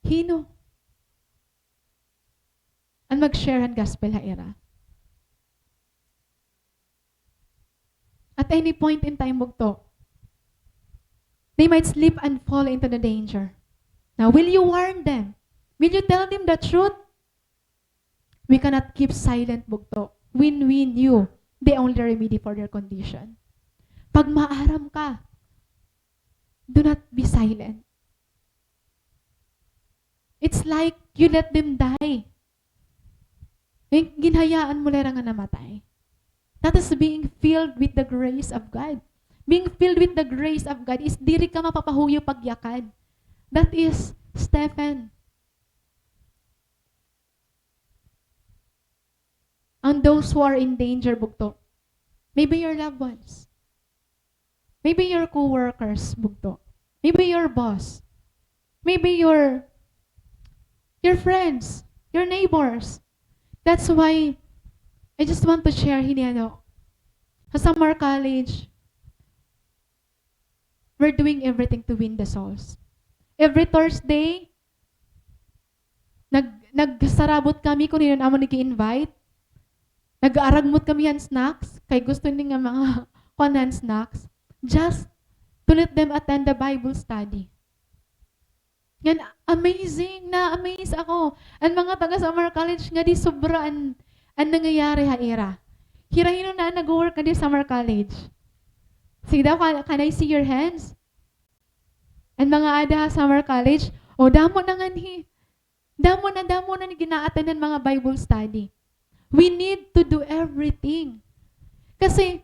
hin-o an mag-share han gospel ha ira? At any point in time, bugto, they might slip and fall into the danger. Now, will you warn them? Will you tell them the truth? We cannot keep silent, bugto, when we knew the only remedy for their condition. Pag maaram ka, do not be silent. It's like you let them die. Gin-, ginhayaan mo la hira nga namatay. That is being filled with the grace of God. Being filled with the grace of God is diri ka mapapahuyo pagyakad. That is Stephen. And those who are in danger, bugto. Maybe your loved ones. Maybe your co-workers, bugto. Maybe your boss. Maybe your, your friends, your neighbors. That's why I just want to share hini, ano, sa Samar College, we're doing everything to win the souls. Every Thursday, nag-, nagsarabot kami kon hin-o an amon ig-i-invite. Nag-aaragmot kami han snacks, kay gusto ni nga mga kuan han snacks. Just to let them attend the Bible study. Ngan amazing, na-amaze ako. An mga taga Samar College ngadi sobra an, an nangyayari ha ira. Hira hin-o na an nag-work ngadi Samar College? Sige daw, can, can I see your hands? An mga ada ha Samar College, o, damo na nganhi. Damo na, damo na an gina-attend han mga Bible study. We need to do everything. Kasi,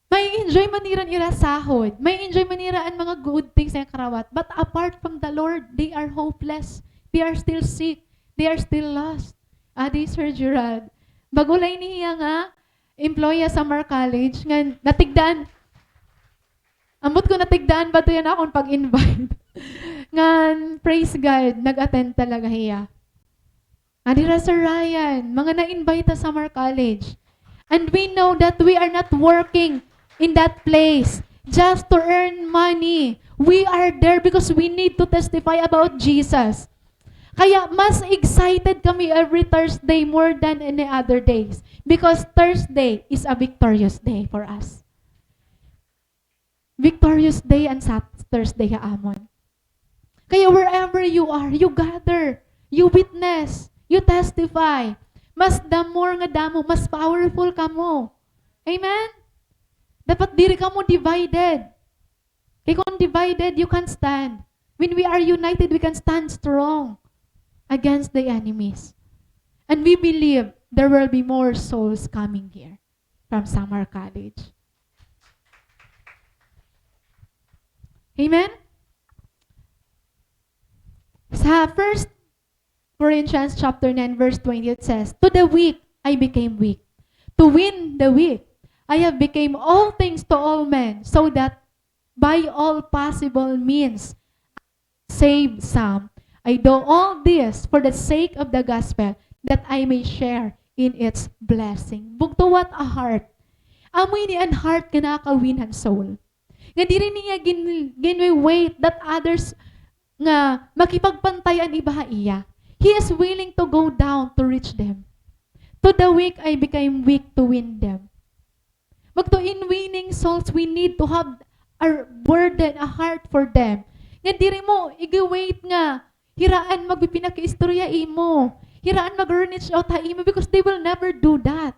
ma-enjoy man nira an ira sahod. Ma-enjoy man nira an mga good things nga karawat. But apart from the Lord, they are hopeless. They are still sick. They are still lost. Adi, Sir Gerald. Bag-o la ini hiya nga employee ha Samar College, ngan natigdaan. Ambot kon natigdaan ba to han akon pag-invite. Ngan, praise God, nag-attend talaga hiya. Adi ra, Sir Ryan, mga na-invite ha Samar College. And we know that we are not working in that place just to earn money. We are there because we need to testify about Jesus. Kaya mas excited kami every Thursday more than any other days. Because Thursday is a victorious day for us. Victorious day an Sat-, Thursday ha amon. Kaya wherever you are, you gather, you witness, you testify. Mas the more nga damo, mas powerful kamo. Amen? Dapat diri kamo divided. Kay kon divided, you can't stand. When we are united, we can stand strong against the enemies. And we believe there will be more souls coming here from Samar College. Amen? Sa First Corinthians chapter nine, verse twenty, it says, "To the weak I became weak, to win the weak. I have become all things to all men, so that by all possible means save some. I do all this for the sake of the gospel, that I may share in its blessing." Bugto, what a heart! Amo ini an heart nga nakaka-win han soul. Nga diri niya gin-, gin-wait that others nga makipagpantay an iba ha iya. He is willing to go down to reach them. "To the weak I became weak to win them." Bugto, in winning souls, we need to have a burden, a heart for them. Nga diri mo igi-wait nga hiraan magpipinakiistorya imo. Hiraan mag-reach out ha imo because they will never do that.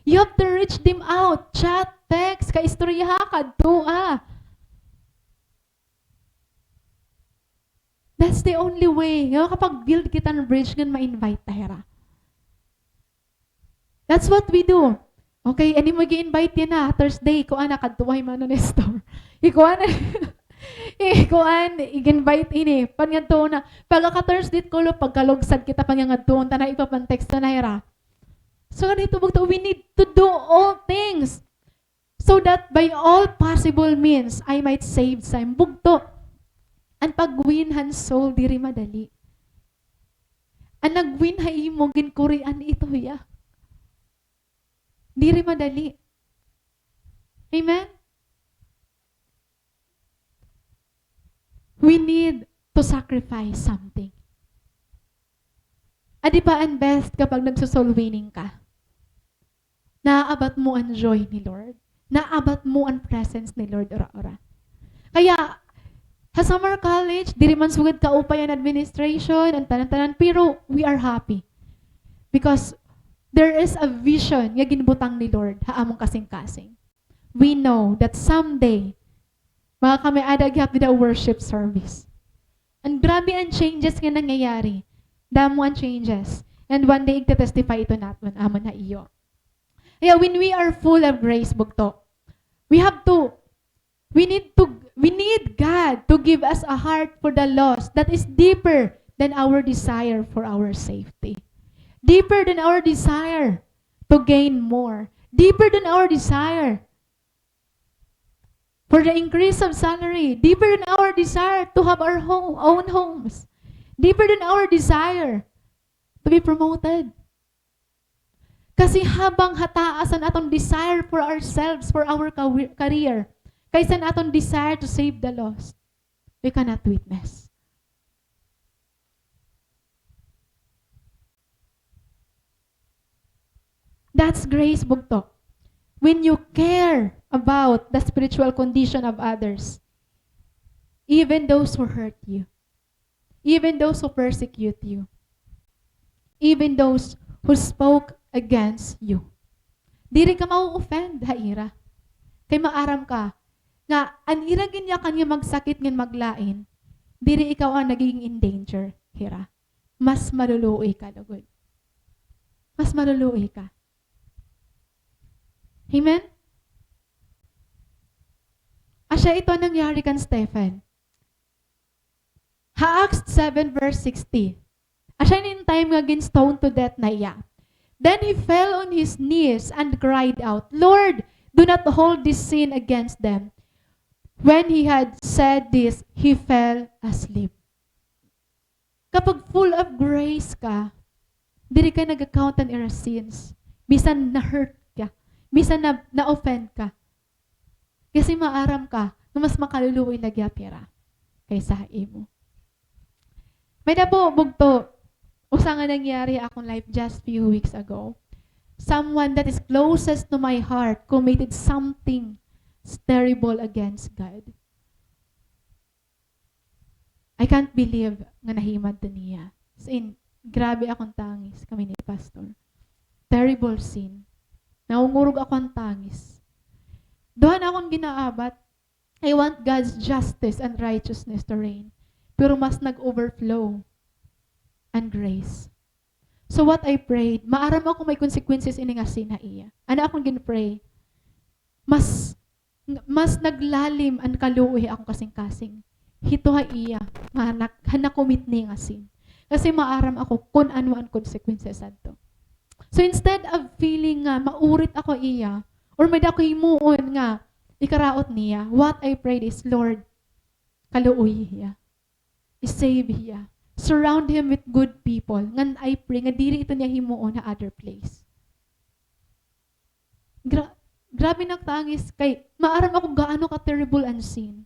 You have to reach them out. Chat, text, kaistoryaha, kadtoa. That's the only way nga makapag-build kita hin bridge ngan ma-invite ta hira. That's what we do. Okay, an imo gi-invite yana, Thursday, kuan na, kadto ha Mano Nestor. Ikuan na. Ikuan, ig-invite ini. Pan ngadto na. Pagka-Thursday, kulo, pagkalugsad kita, pan ngadto, ta na, ipapan-text na hira. So, ganito, bugto, we need to do all things so that by all possible means, I might save some. Bugto, an pag-win han soul, diri madali. An nag-win ha imo, ginkurian ito hiya. Diri madali. Amen? We need to sacrifice something. Adi pa an best kapag nagso-soul winning ka. Naaabat mo an joy ni Lord. Naaabat mo an presence ni Lord ura-ura. Kaya, ha Summer College, diri man sugad kaupay an administration, an tanan-tanan, pero we are happy. Because there is a vision nga ginbutang ni Lord ha amon kasingkasing. We know that someday, makakami-ada gihap dida worship service. An grabe an changes nga nangyayari. Damo an changes. And one day, igte-testify ito naton, amon ha iyo. Kaya when we are full of grace, bugto, we have to, we need to, we need God to give us a heart for the lost that is deeper than our desire for our safety. Deeper than our desire to gain more. Deeper than our desire for the increase of salary. Deeper than our desire to have our home, own homes. Deeper than our desire to be promoted. Kasi habang hataas an aton desire for ourselves, for our cawe-, career, kaysa an aton desire to save the lost, we cannot witness. That's grace, bugto. When you care about the spiritual condition of others, even those who hurt you, even those who persecute you, even those who spoke against you. Diri ka ma-offend ha ira. Kay maaram ka nga an ira ginyakan nga magsakit ngan maglain, diri ikaw an nagiging in danger hira. Mas maluluoy ka lugod. Mas maluluoy ka. Amen? Asya ito an nangyari kan Stephen. Ha Acts seven verse sixty. Asya ini an time nga gin-stone to death na iya. Then he fell on his knees and cried out, "Lord, do not hold this sin against them." When he had said this, he fell asleep. Kapag full of grace ka, diri ka nag-account han ira sins. Bisan na-hurt ka, bisan na, na-offend ka. Kasi maaram ka nga mas makaluluoy la gihap hira kaysa ha imo. May-ada po, bugto, usa nga nangyari ha akon life just few weeks ago. Someone that is closest to my heart committed something terrible against God. I can't believe nga nahimad ito niya. As in, grabe akon tangis kami ni Pastor. Terrible sin. Nangungurog ako han tangis. Duha na akon ginaabat. I want God's justice and righteousness to reign. Pero mas nag-overflow an grace. So what I prayed, maaram ako may consequences ini nga sin ha iya. Ano akon gin-pray? Mas, mas naglalim an kaluoy ha akon kasingkasing. Hito ha iya, nga nak-, ha na-commit niya nga sin. Kasi maaram ako kun ano an consequences adto. So instead of feeling nga maurit ako ha iya, or may-ada ako himuon nga ikaraot niya, what I prayed is, "Lord, kaluoyi hiya. I-save hiya. Surround him with good people." Ngan I pray nga diri ito niya himuon ha other place. Gra-, grabe nakatangis kay maaram ako gaano ka-terrible an sin.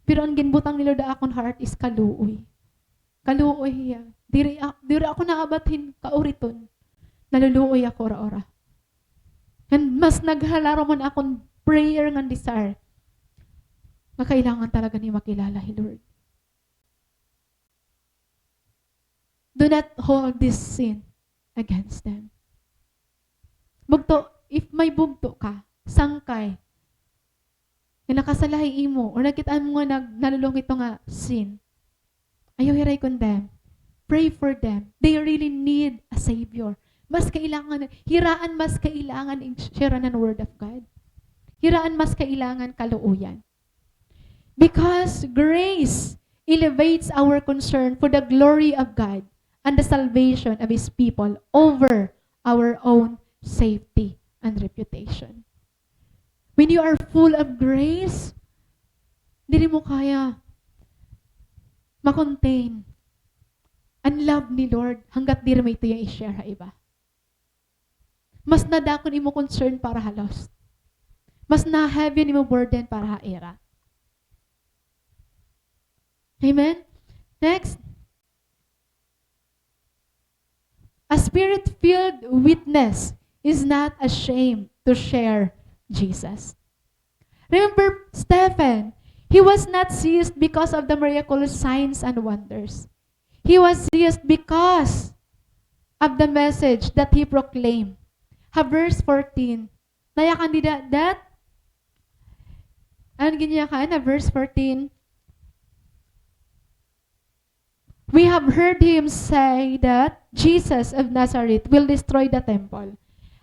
Pero an ginbutang ni Lord ha akon heart is kaluoy. Kaluoy hiya. Diri a-, diri ako naabat hin kauriton. Naluluoy ako ora-ora. Ngan mas naghalaro man akon prayer ngan desire nga kailangan talaga niya makilala hi Lord. Do not hold this sin against them. Bugto, if may bugto ka, sangkay, nga nakasala ha imo, or nakit-an mo nga nag-, nalulong ito nga sin, ayaw hira i-condemn. Pray for them. They really need a Savior. Mas kailangan, hira an mas kailangan i-share an Word of God. Hira an mas kailangan kaluoyan. Because grace elevates our concern for the glory of God and the salvation of His people over our own safety and reputation. When you are full of grace, diri mo kaya ma-contain an love ni Lord hanggat diri mo ito iya i-share ha iba. Mas nadako an imo concern para ha lost. Mas na-heavy an imo burden para ha ira. Amen? Next. A spirit-filled witness is not ashamed to share Jesus. Remember Stephen, he was not seized because of the miraculous signs and wonders. He was seized because of the message that he proclaimed. Ha verse fourteen, nayakan dida that, ano ginyakan ha verse fourteen? "We have heard him say that Jesus of Nazareth will destroy the temple."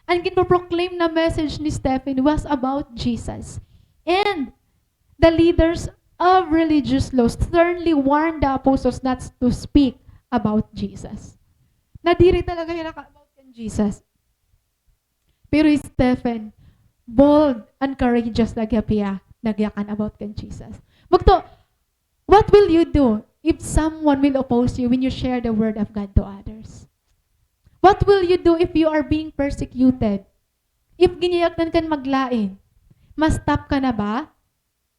An ginpo-proclaim na message ni Stephen was about Jesus. And the leaders of religious law sternly warned the apostles not to speak about Jesus. Na diri talaga hira ka-about kan Jesus. Pero hi Stephen, bold and courageous la gihap hiya, nagyakan about kan Jesus. Bugto, what will you do if someone will oppose you when you share the word of God to others? What will you do if you are being persecuted? If ginyayakdan ka hin maglain, ma-stop ka na ba?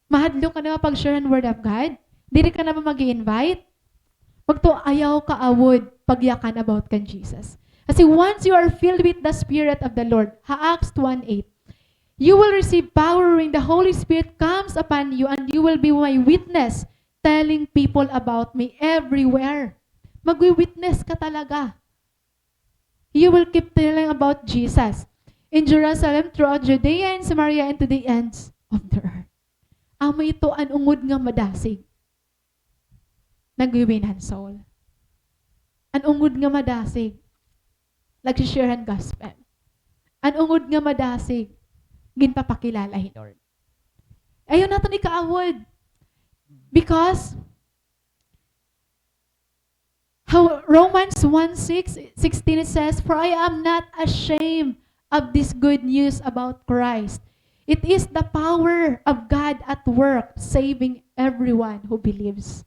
Mahadlok ka na ba pag-share han Word of God? Diri ka na ba mag-i-invite? Bugto, ayaw kaawod pagyakan about kan Jesus. Kasi once you are filled with the Spirit of the Lord, ha Acts one eight, "You will receive power when the Holy Spirit comes upon you, and you will be my witness, telling people about me everywhere." Magwi-witness ka talaga. "You will keep telling about Jesus in Jerusalem, throughout Judea and Samaria, and to the ends of the earth." Amo ito an ungod nga madasig. Nagwi-win han soul. An ungod nga madasig. Nagsi-share han gospel. An ungod nga madasig. Ginpapakilala hi Lord. Ayaw naton ikaawod. Because How, Romans one six, sixteen, it says, "For I am not ashamed of this good news about Christ. It is the power of God at work, saving everyone who believes."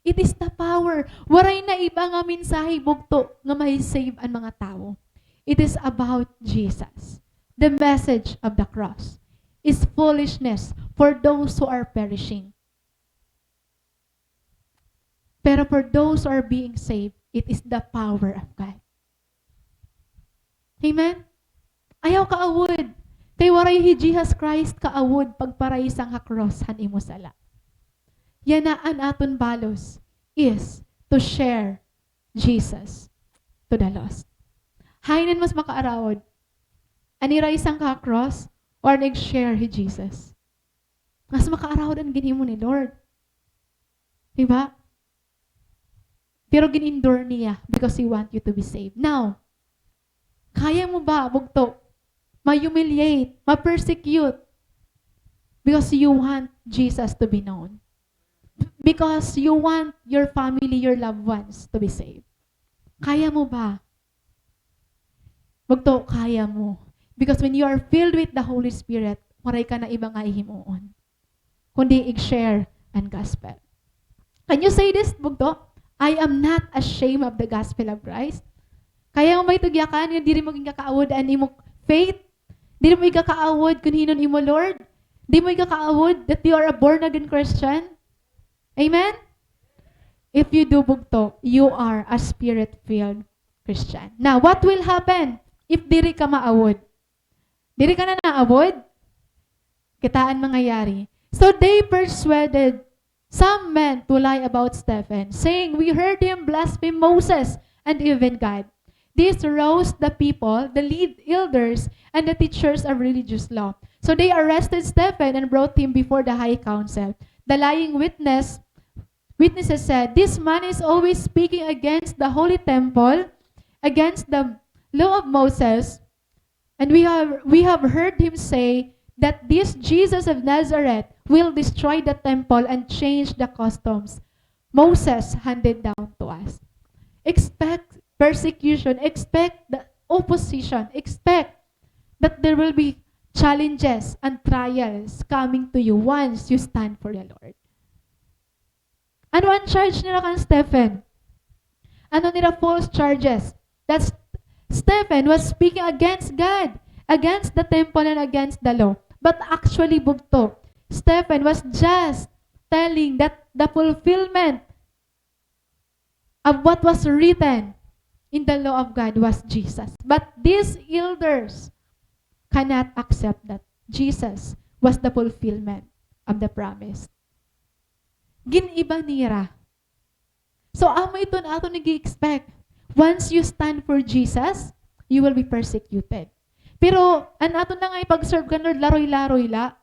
It is the power. Waray na iba nga mensahe bugto nga mahi-save an mga tawo. It is about Jesus. The message of the cross is foolishness for those who are perishing. Pero for those who are being saved, it is the power of God. Amen? Ayaw kaawod. Kay waray hi Jesus Christ kaawod pagparaysang ha krus han imo sala. Yana an aton balos is to share Jesus to the lost. Hain an mas makaarawod? An iraysang ka ha krus or an ig-share hi Jesus? Mas makaarawod an ginhimo ni Lord. Di ba? Pero gin-endure niya because He want you to be saved. Now, Kaya mo ba, bugto, ma-humiliate, ma-persecute because you want Jesus to be known? Because you want your family, your loved ones to be saved? Kaya mo ba? Bugto, kaya mo. Because when you are filled with the Holy Spirit, waray ka na iba nga hihimuon kundi ig-share an gospel. Can you say this, bugto? "I am not ashamed of the gospel of Christ." Kaya mo ba ito giyakan nga diri mo gin kakaawod an imo faith? Diri mo igkakaawod kun hin-o an imo Lord? Di mo igkakaawod that you are a born again Christian? Amen? If you do, bugto, you are a spirit-filled Christian. Now, what will happen if diri ka maawod? Diri ka na naawod? Kita an mangyayari. So they persuaded some men to lie about Stephen, saying, "We heard him blaspheme Moses and even God." This roused the people, the lead elders, and the teachers of religious law. So they arrested Stephen and brought him before the high council. The lying witness, witnesses said, "This man is always speaking against the holy temple, against the law of Moses." And we have, we have heard him say that this Jesus of Nazareth will destroy the temple and change the customs Moses handed down to us. Expect persecution, expect the opposition, expect that there will be challenges and trials coming to you once you stand for the Lord. Ano an charge nira kan Stephen? Ano nira false charges? That Stephen was speaking against God, against the temple, and against the law. But actually, bugto, Stephen was just telling that the fulfillment of what was written in the law of God was Jesus. But these elders cannot accept that Jesus was the fulfillment of the promise. Gin-iba nira. So, amo iton aton nag-i-expect. Once you stand for Jesus, you will be persecuted. Pero an aton la nga ipag-serve kan Lord, laroy-laroy la.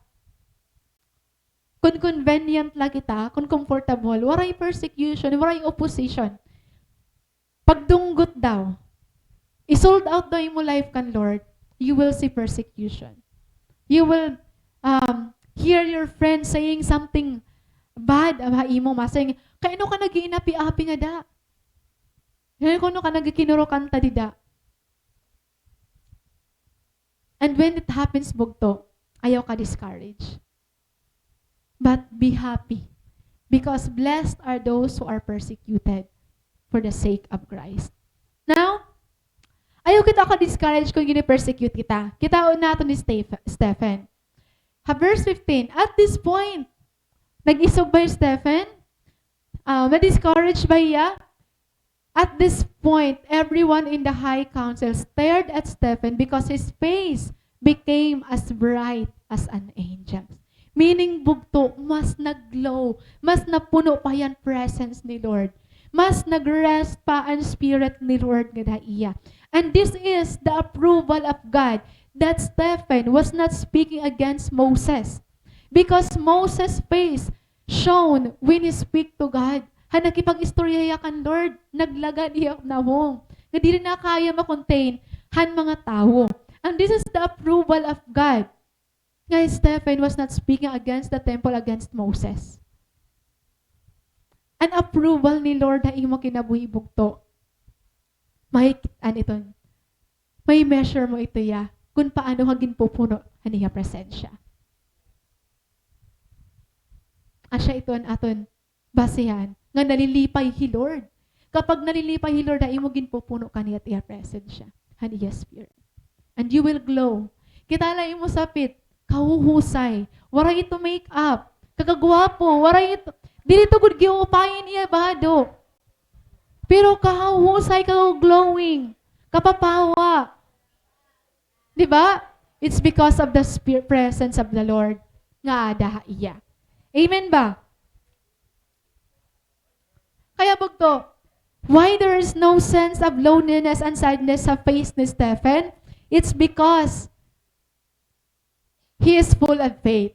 Kun convenient la kita, kun comfortable, waray persecution, waray opposition. Pagdunggot daw, i-sold out daw imo life kan Lord, you will see persecution. You will, um, hear your friends saying something bad ha imo, masing, "Kay ano ka nag-iinapi-api ngada? Kay ano ka nagkikinurukanta dida?" And when it happens, bugto, ayaw ka discourage. But be happy, because blessed are those who are persecuted for the sake of Christ. Now, ayaw kita ka-discourage kun gini-persecute kita. Kitaon naton ni Steph-, Stephen. Ha verse fifteen, at this point, nag-isog ba hi Stephen? Ah, na-discourage ba hiya? At this point, everyone in the high council stared at Stephen because his face became as bright as an angel's. Meaning, bugto, mas nag-glow, mas napuno pa hiya han presence ni Lord. Mas nag-rest pa an Spirit ni Lord ngada ha iya. And this is the approval of God that Stephen was not speaking against Moses. Because Moses' face shone when he speak to God. Ha nakipag-istorya hiya kan Lord, naglagad hiya nawong. Nga diri na kaya ma-contain han mga tawo. And this is the approval of God. Nga Stephen was not speaking against the temple, against Moses. An approval ni Lord ha imo kinabuhi, bugto. Makikit-an iton. May measure mo ito ya, kun paano ka ginpupuno han iya presensya. Asya ito an aton basihan, nga nalilipay hi Lord. Kapag nalilipay hi Lord, ha imo ginpupuno ka niya it iya presensya, han iya spirit. And you will glow. Kita la imo sapit, kahuhusay. Waray ito make-up. Kagagwapo, waray ito, diri ito gud giuupay an iya bado. Pero kahuhusay, ka-glowing, kapapawa. Di ba? It's because of the spirit presence of the Lord nga aada ha iya. Amen ba? Kaya bugto, why there is no sense of loneliness and sadness ha face ni Stephen? It's because he is full of faith.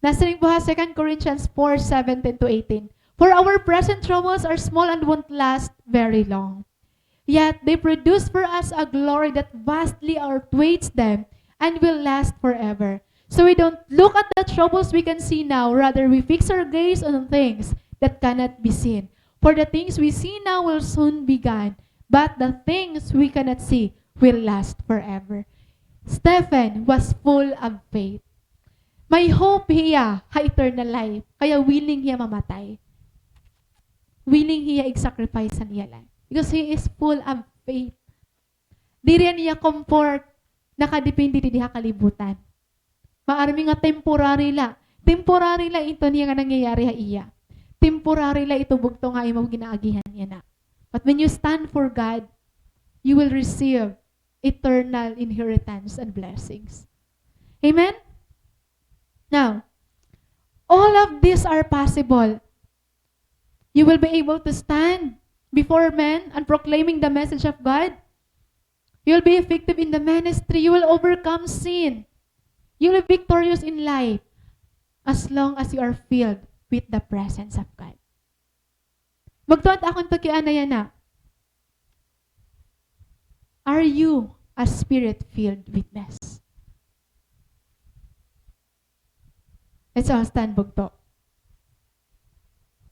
Nasiring po ha Second Corinthians four seventeen to eighteen, "For our present troubles are small and won't last very long." Yet they produce for us a glory that vastly outweighs them and will last forever. So we don't look at the troubles we can see now, rather we fix our gaze on things that cannot be seen. For the things we see now will soon be gone, but the things we cannot see will last forever. Stephen was full of faith. May hope hiya ha eternal life, kaya willing hiya mamatay. Willing hiya ig-sacrifice an iya life. Because he is full of faith. Diri an iya comfort nakadepende didi ha kalibutan. Maarmi nga temporary la. Temporary la ito niya nga nangyayari ha iya. Temporary la ito bugto nga imo ginaagihan niya na. But when you stand for God, you will receive eternal inheritance and blessings. Amen? Now, all of these are possible. You will be able to stand before men and proclaiming the message of God. You will be effective in the ministry. You will overcome sin. You will be victorious in life as long as you are filled with the presence of God. Bugto, akon pakiana yana. Are you a spirit-filled witness? Let's all stand, bugto.